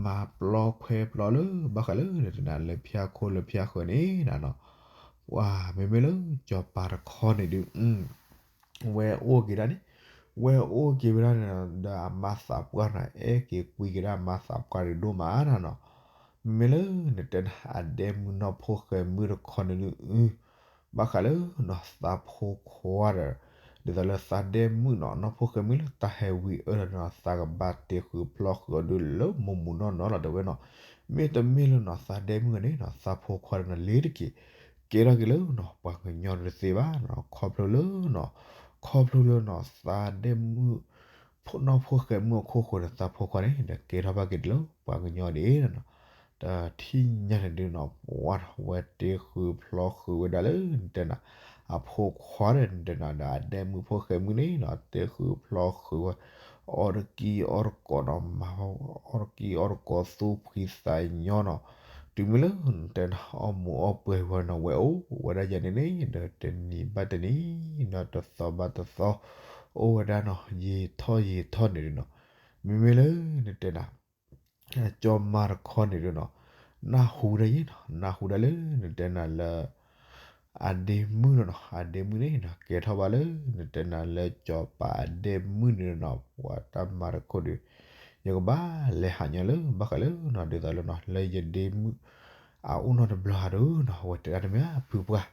မၤပျီခွဲပျီလၢဘၣ်ဃးလၢ နတဲနီၤ လၢဖၠၣ်ခိၣ်လၢဖၠၣ်ဃၢၤန့ၣ်နီၤ ပှၤမ့မ့ၢ်လၢစီၤပၤတခီန့ၣ်ဒုး ဝဲအိၣ်က့ၤဒၣ်န့ၣ်, ဝဲအိၣ်က့ၤဝဲဒၣ်န့ၣ်ဒီး အမါသးပှၢ်န့ၣ် အဲၣ်က့ၤကွံက့ၤဒၣ်အမါသးပှၢ်ဒုးဒိၣ်မးနီၤနီၤ, မ့မ့ၢ်လၢနတဲနီၤ အဒဲမုၣ်နီၢ်ဖိဃဲမုၣ်တခီန့ၣ်ဒုး ဘၣ်ဃးလၢနီၤ သးဖိခွါဒီး ဒ်သိးလၢသးဒဲမုၣ်နီၤ နီၢ်ဖိဃဲမုၣ်လၢတၢ်ဟဲဝံၤအၢဒီးနီၤ သးကဘၣ်တ့ဃုာ်ဖျီဃုာ်အီၤဒုးလၢမိၢ်မုၢ်နီၢ်နီၢ်လီၤတဲဝဲနီၤ, မ့တမ့ၢ်လၢနီၤ သးဒဲမုၣ်န့ၣ်နီၤ သးဖိခွါန့ၣ်လ့ၤတက့ၢ်, ကဲထီၣ်က့ၤလၢနီၤ ပှၤကညီတသ့ဘၣ်နီၤ ခီဖျိလၢနီၤ, ခီဖျိလၢနီၤ သးဒဲမုၣ် နီၢ်ဖိဃဲမုၣ်အခိၣ်ဃိန့ၣ် သးဖိခွါန့ၣ် ဒီးကဲထီၣ်ဘၣ်က့ၤတလၢပှၤကညီဒ်နီၤ, တထံၣ်ညါန့ၣ်ဒုးနီၤ ပှၤဝဲတ့ဃုာ်ဖျီဃုာ်ဝဲဒၣ်လၢနတဲနီၤ အဖိခွါဒီးနတဲနီၤ ဒီးအဒဲမုၣ်ဖိဃဲမုၣ်န့ၣ်နီၤ တ့ဃုာ်ဖျီဃုာ်ဝဲ အီၣ်တကံအီၣ်တကိးနီၤ မၤအီၣ်တကံအီၣ်တကိးသူၣ်ဖှံသးညီနီၤ, တုၤမ့ၢ်လၢနတဲနီၤ အီၣ်မူးအီၣ်ပှဲၤဝဲနီၤ ဝဲအိၣ်ဝဲဒၣ်ယဲန့ၣ်န့ၣ် ဒီးတနံၤဘၣ်တနံၤနီၤ တသီဘၣ်တသီ အိၣ်ဝဲဒၣ်နီၤ ယံာ်ထီၣ်ယံာ်ထီၣ်န့ၣ်ဒုးနီၤ, မ့မ့ၢ်လၢနတဲနီၤ ကၠီမါတခီန့ၣ်ဒုးနီၤ နၢ်ဟူဒၣ်ယဲနီၤ နၢ်ဟူဒၣ်လၢနတဲနၤလၢ အဒ့မုၣ်နီၤနီၤ အဒ့မုၣ်န့ၣ်နီၤ ကဲထီၣ်ဘၣ်လၢနတဲနၤလၢစီၤပၤအဒ့မုၣ်န့ၣ်နီၤ ပှၤတၢ်မၤတခိၣ်ဒီး ယကဘၣ်လဲၤဟးညီလၢဘၣ်ဃးလၢနီၤ ဒ်သိးလၢနီၤ လၢယဒ့မုၣ် အအိၣ်နီတဘျီဧါဒုးနီၤ အဝဲတဲဒၣ်တမ့ၢ်ဖုပှၢ်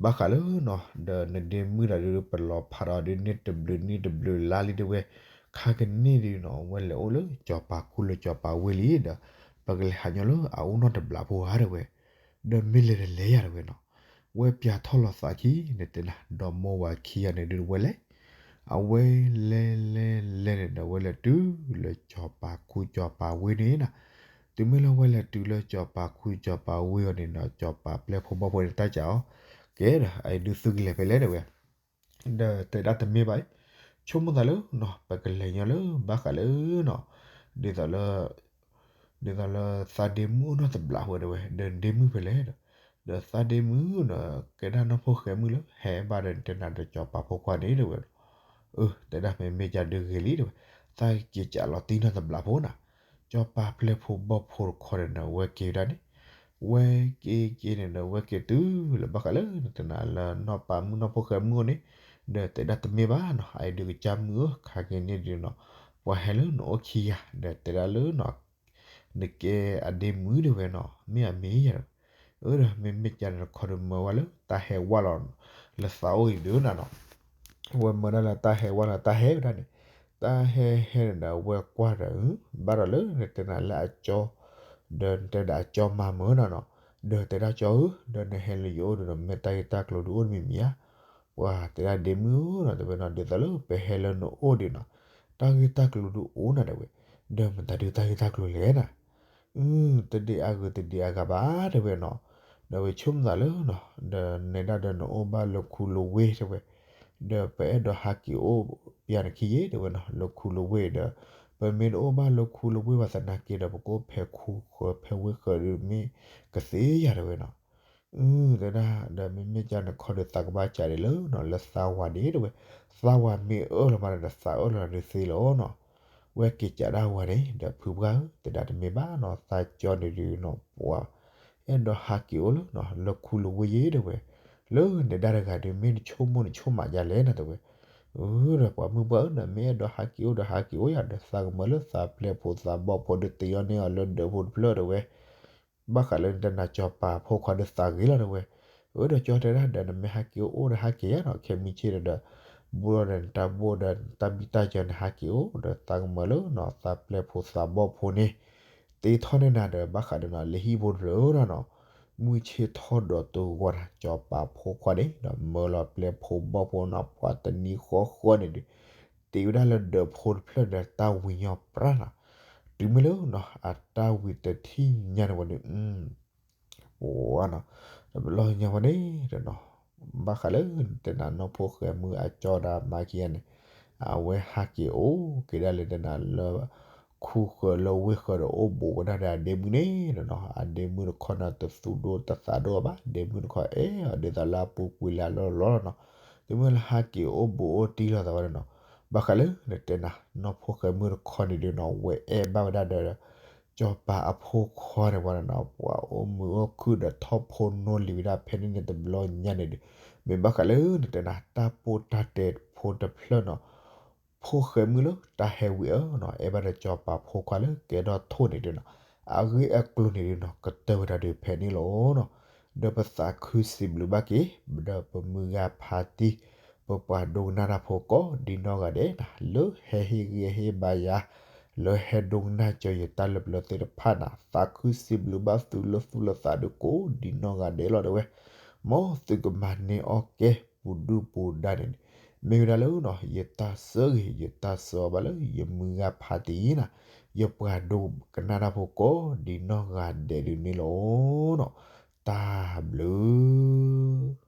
ဘၣ်ဃးလၢနီၤ ဒီးနဒ့မုၣ်တၢ်ဒုး ပလီၤဖးဒီးဒုးန့ၢ်တဘျုးနံၣ်တဘျုးလါလံတဲဝဲ, ခါကန့ၢ်ဒုးနီၤ အဝဲလဲၤအိၣ်လၢစီၤပၤခူလၢစီၤပၤဝ့ၢ်လံဒီး ပကလဲၤဟးညီလၢအအိၣ်နီတဘျီဖိဧါတဲဝဲ, ဒီးမ့ၢ်လဲၤတလဲၤယၤတဲဝဲနီၤ, ဝဲပျးထီၣ်လီၤသးခံန့ၣ်တဲနၤ ဒီးမိၢ်ဝၤခံဂၤန့ၣ်ဒုးဝဲလဲၤ အဝဲလဲၤလဲၤလဲၤန့ၣ်ဒီး ဝဲလဲၤတုၤလၢစီၤပၤခူစီၤပၤဝ့ၢ်န့ၣ်နီၤ, တုၤမ့ၢ်လၢဝဲလဲၤတုၤလၢစီၤပၤခူစီၤပၤဝ့ၢ်အီၤန့ၣ်နီၤ စီၤပၤပျဲၢ်ဖိဘီၣ်ဖိန့ၣ်တၢ်စံးအီၤ, ကဲဒီး အအံၤဒုးသုကလဲၤဖဲလဲၣ်တဲဝဲ, ဒီးတဲဒၣ်တမ့ၢ်ဘၣ်အံၤ, ဆိကမိၣ်သးလၢနီၤ ပကလဲၤညီလၢဘၣ်ဃးလၢနီၤ, ဒ်သိးလၢ ဒ်သိးလၢသးဒ့မုၣ်အိၣ်နီတဘျီဖိတဲဝဲ, ဒီးဒ့မုၣ်ဖဲလဲၣ်ဒီး, ဒီးသးဒ့မုၣ်ဒီး ကဲဒၣ်နီၢ်ဖိဃဲမုၣ်လၢ ဟဲဘၣ်ဒီးတဲနၤဒီးစီၤပၤဖိခွါန့ၣ်တဲဝဲ, အၢ တဲဒၣ်မ့မ့ၢ်ကဒုးဂ့ၤလံတဲဝဲ, သးက့ၤကးလီၤတံၢ်နီတဘျီဖိနီၤ, စီၤပၤပျဲၢ်ဖိဘီၣ်ဖိတခီန့ၣ်ဒီး ဝဲက့ၤဝဲဒၣ်န့ၣ် ဝဲက့ၤက့ၤန့ၣ်ဒီး ဝဲက့ၤတုၤလၢဘၣ်ဃးလၢ နတဲနၤလၢနီၢ်ပၤမုၣ်နီၢ်ဖိဃဲမုၣ်အအိၣ်န့ၣ်, ဒီးတဲဒၣ်တမ့ၢ်ဘၣ်နီၤ, အအံၤဒုးကစၢ်မုၣ်ဧၢ, ခါက့ၤန့ၣ်ဒုးနီၤ, ပှၤဟဲလၢနအိၣ်ခံဂၤ, ဒီးတဲဒၣ်လၢနီၤ, နကဲအဒ့မုၣ်တဲဝဲနီၤ, မ့ၢ်အမ့ၢ်ယၤဒီး, အၢ ဒီးမ့မ့ၢ်ကန့ၣ်တခီဒီးမၢဝဲလၢတၢ်ဟဲဝဲလီၤ, လၢသးအိၣ်အံၤဒုးနီၤနီၤ, ဝဲမၢဒၣ်လၢတၢ်ဟဲဝဲလီၤ တၢ်ဟဲဝဲဒၣ်န့ၣ် တၢ်ဟဲဟဲန့ၣ်ဒီး အဝဲကွၢ်ဒီး ဘၣ်ဒီးလၢနတဲနၤလၢအကၠီ, ဒီးနတဲဒၣ်အကၠီမၤမုာ်နၤနီၤ, ဒီးတဲဒၣ်ကၠီဧၢ, ဒီးနဟဲလၢယအိၣ်ဒီး မ့ၢ်တၢ်ဂ့ၢ်တၢ်ကျိၤဒုးအိၣ်တမံၤမံၤဧါ. ပှၤတဲဒၣ်ဒ့မုၣ်နီၤ တဲဝဲနီၤ, ဒ်သိးလၢပဟဲလၢနအိၣ်ဒံးနီၤ, တၢ်ဂ့ၢ်တၢ်ကျိၤဒုးအိၣ်နၤ တဲဝဲ, ဒီးမတၤဒုးတၢ်ဂ့ၢ်တၢ်ကျိၤလဲၣ်နၤ. တဒ့အဂ့ၤတဒ့အဂၤဘၣ် တဲဝဲနီၤ, ဒီးဝဲဆိကမိၣ်သးလၢနီၤ, ဒီးနဲဒၣ်ဒီးနအိၣ်ဘၣ်လၢခူလၢဝ့ၢ် တဲဝဲ, ဒီးပအဲၣ်ဒိးဟးက့ၤအိၣ်ပယၤနခံယ့ၣ် တဲဝဲနီၤ, လၢခူလၢဝ့ၢ်ဒီး ပမ့ၢ်တအိၣ်ဘၣ်လၢခူလၢဝ့ၢ်ဘၣ်သနာ်က့ဒီး ပကအိၣ်ဖဲခူဃၢၤဖဲဝ့ၢ်ဃၢၤဒီးမ့ၢ်ကသ့ဧါ တဲဝဲနီၤ. တဲဒၣ် ဒီးမ့မ့ၢ်ကန့ၣ်ခီဒီး သးကဘၣ်ကးဒံးလၢနီၤ လၢသးဝၤန့ၣ် တဲဝဲ, သးဝၤမ့ၢ်အၢၣ်လီၤမးဒီး သးအၢၣ်လီၤနၤဒုးသ့လီၤနီၤ. ဝဲက့ၤကးဒၣ်ဝၤန့ၣ် ဒီးဖုပှၢ်ဧၢ တဲဒၣ်တမ့ၢ်ဘၣ်နီၤ, သးကၠီန့ၣ်ဒုးနီၤ ပှၤအဲၣ်ဒိးဟးက့ၤအိၣ်လၢနီၤ လၢခူလၢဝ့ၢ်ယ့ၣ် တဲဝဲ, လၢနဒါတဂၤဒုး မ့ၢ်နဆိကမိၣ်နဆိကမးဒ်လဲၣ်နၤ တဲဝဲ. ဒီးပှၤမုၣ်ပှၢ်ဧၢ နမ့ၢ်အဲၣ်ဒိးဟးက့ၤအိၣ်ဒီး ဟးက့ၤအိၣ်ယၤဒီး သးကမၢလၢသးပျဲၢ်ဖိသးဘီၣ်ဖိဒီး တ့အီၤန့ၢ်အီၤလၢဒၢးဖိတဖျၢၣ် တဲဝဲ. ဘၣ်ဃးလၢနတဲနၤကၠီၤပၤဖိခွါဒီးသးဂ့ၤလီၤ တဲဝဲ. အၢဒီးကၠီတဲဒၣ်ဒီး နမ့ၢ်ဟးက့ၤအိၣ်အိၣ်ဒီး ဟးက့ၤယၤနီၤ, ခဲမုၢ်ဆ့ၣ်ဒီး ဘိၣ်ဒီးနတၢ်ဘိၣ်ဒီးနတၢ်ဘံၣ်တၢ်စၢၤန့ၣ် ဟးက့ၤအိၣ်ဒီး သးကမၢလၢနီၤ သးပျဲၢ်ဖိသးဘီၣ်ဖိန့ၣ် တ့ထီၣ်န့ၢ်နၤဒီး ဘၣ်ဃးဒီးနီၤ လၢဟံၣ်ဖိတဖျၢၣ်နီၤ, မုၢ်ဆ့ၣ်ထီၣ်ဒီးတဂီၤနၤ ကၠီၤပၤဖိခွါန့ၣ်ဒီး မၢလီၤပျဲၢ်ဖိဘီၣ်ဖိနီၤ ပှၤတနံၤဃီဃီန့ၣ်ဒီး တ့ဝဲဒၣ်လၢဒၢးဖိတဖျၢၣ်ဒီး တၢ်ဝံၤညီပြၢ်နီၤ, တုၤမ့ၢ်လၢနီၤ အတၢ်ဝံၤတထံၣ်ညါန့ၣ်ဝဲန့ၣ် ပှၤနီၤ, တဘျီညါဝဲန့ၣ်ဒီးနီၤ, ဘၣ်ဃးလၢနတဲနၤနီၢ်ဖိဃဲၤမုၣ်အကၠီဒီးမၤခံဂၤန့ၣ်, အဝဲဟးက့ၤအိၣ်က့ၤဒၣ်လၢနတဲနၤလၢ ခူဃၢၤလၢဝ့ၢ်ဃၢၤဒီး အိၣ်ဘူးဝဲဒၣ်ဒီးအဒ့မုၣ်န့ၣ်နီၤ, အဒ့မုၣ်တခီန့ၣ် တသူၣ်ဒိၣ်တသးဒိၣ်ဘၣ်, ဒ့မုၣ်တခီအဲၣ်အီၤဒ်သိးလၢအပူၤကွံာ်လၢအလီၢ်လီၢ်လီၤနီၤ, တုၤမ့ၢ်လၢဟးက့ၤအိၣ်ဘူးအိၣ်တံၢ်လိာ်သးဝဲန့ၣ်နီၤ, ဘၣ်ဃးလၢနတဲနၤ နီၢ်ဖိဃဲၤမုၣ်တခီန့ၣ်ဒီးနီၤ ဝဲအဲၣ်ဘၣ်ဝဲဒၣ်ဒီး ကၠီၤပၤအဖိခွါန့ၣ်ဝဲန့ၣ်နီၤ, ပှၤအိၣ်မုာ်အိၣ်ခုၣ်ဒီးထီၣ်ဖိနီၢ်လံၤဝဲဒၣ်ဖဲန့ၣ်န့ၣ်တဘျီညါန့ၣ်ဒီး, မ့ၢ်ဘၣ်ဃးလၢနတဲနၤ တၢ်ပိၢ်တၢ်တဲဖိတဖျၢၣ်နီၤ, ဖိဃဲၤမုၣ်လၢတၢ်ဟဲဝံၤအၢနီၤ, အဲၣ်ဘၣ်ဒီးကၠီၤပၤဖိခွါလၢကဲထီၣ်ထိၣ်န့ၣ်ဒီးနီၤ, အဂ့ၢ်အကျိၤန့ၣ်ဒီးနီၤ ကတၢၢ်ဝဲဒၣ်ဒီးဖဲန့ၣ်လီၤနီၤ, ဒီးပသးခုစံးဘျုးဘၣ်က့ၤ ဒီးပမုၢ်ဂၤဖါတံၢ် ပပှၤဒိကနၣ်တၢ်ဖိကိးဒ်နီၢ်ဂၤဒဲးနီၤ, လၢဟဲဟ့ၣ်ဂံၢ်ဟ့ၣ်ဘါယၤ, လၢဟဲဒိကနၣ်စၢၤယတၢ်လၢပျၢၤသ့ၣ်တဖၣ်နီၤ, သးခုစံးဘျုးဘၣ်သုလၢသူၣ်လၢသးဒီးကိးဒ်နီၢ်ဂၤဒဲးလီၤ တဲဝဲ, မ်သုကမၤန့ၢ်အီၣ်ကဲပူၤဒုၣ်ပူၤဒါန့ၣ်, မ့ၢ်ဝဲဒၣ်လၢနီၤ ယတၢ်ဆၢဂ့ၤ ယတၢ်ဆၢအီၤဘၣ်လၢယမုၢ်ဂၤဖါတံၢ်နီၤ, ယပှၤဒိကနၣ်တၢ်ဖိကိးဒ်နီၢ်ဂၤဒဲးဒုးန့ၣ်လီၤနီၤ, တၢ်ဘျုး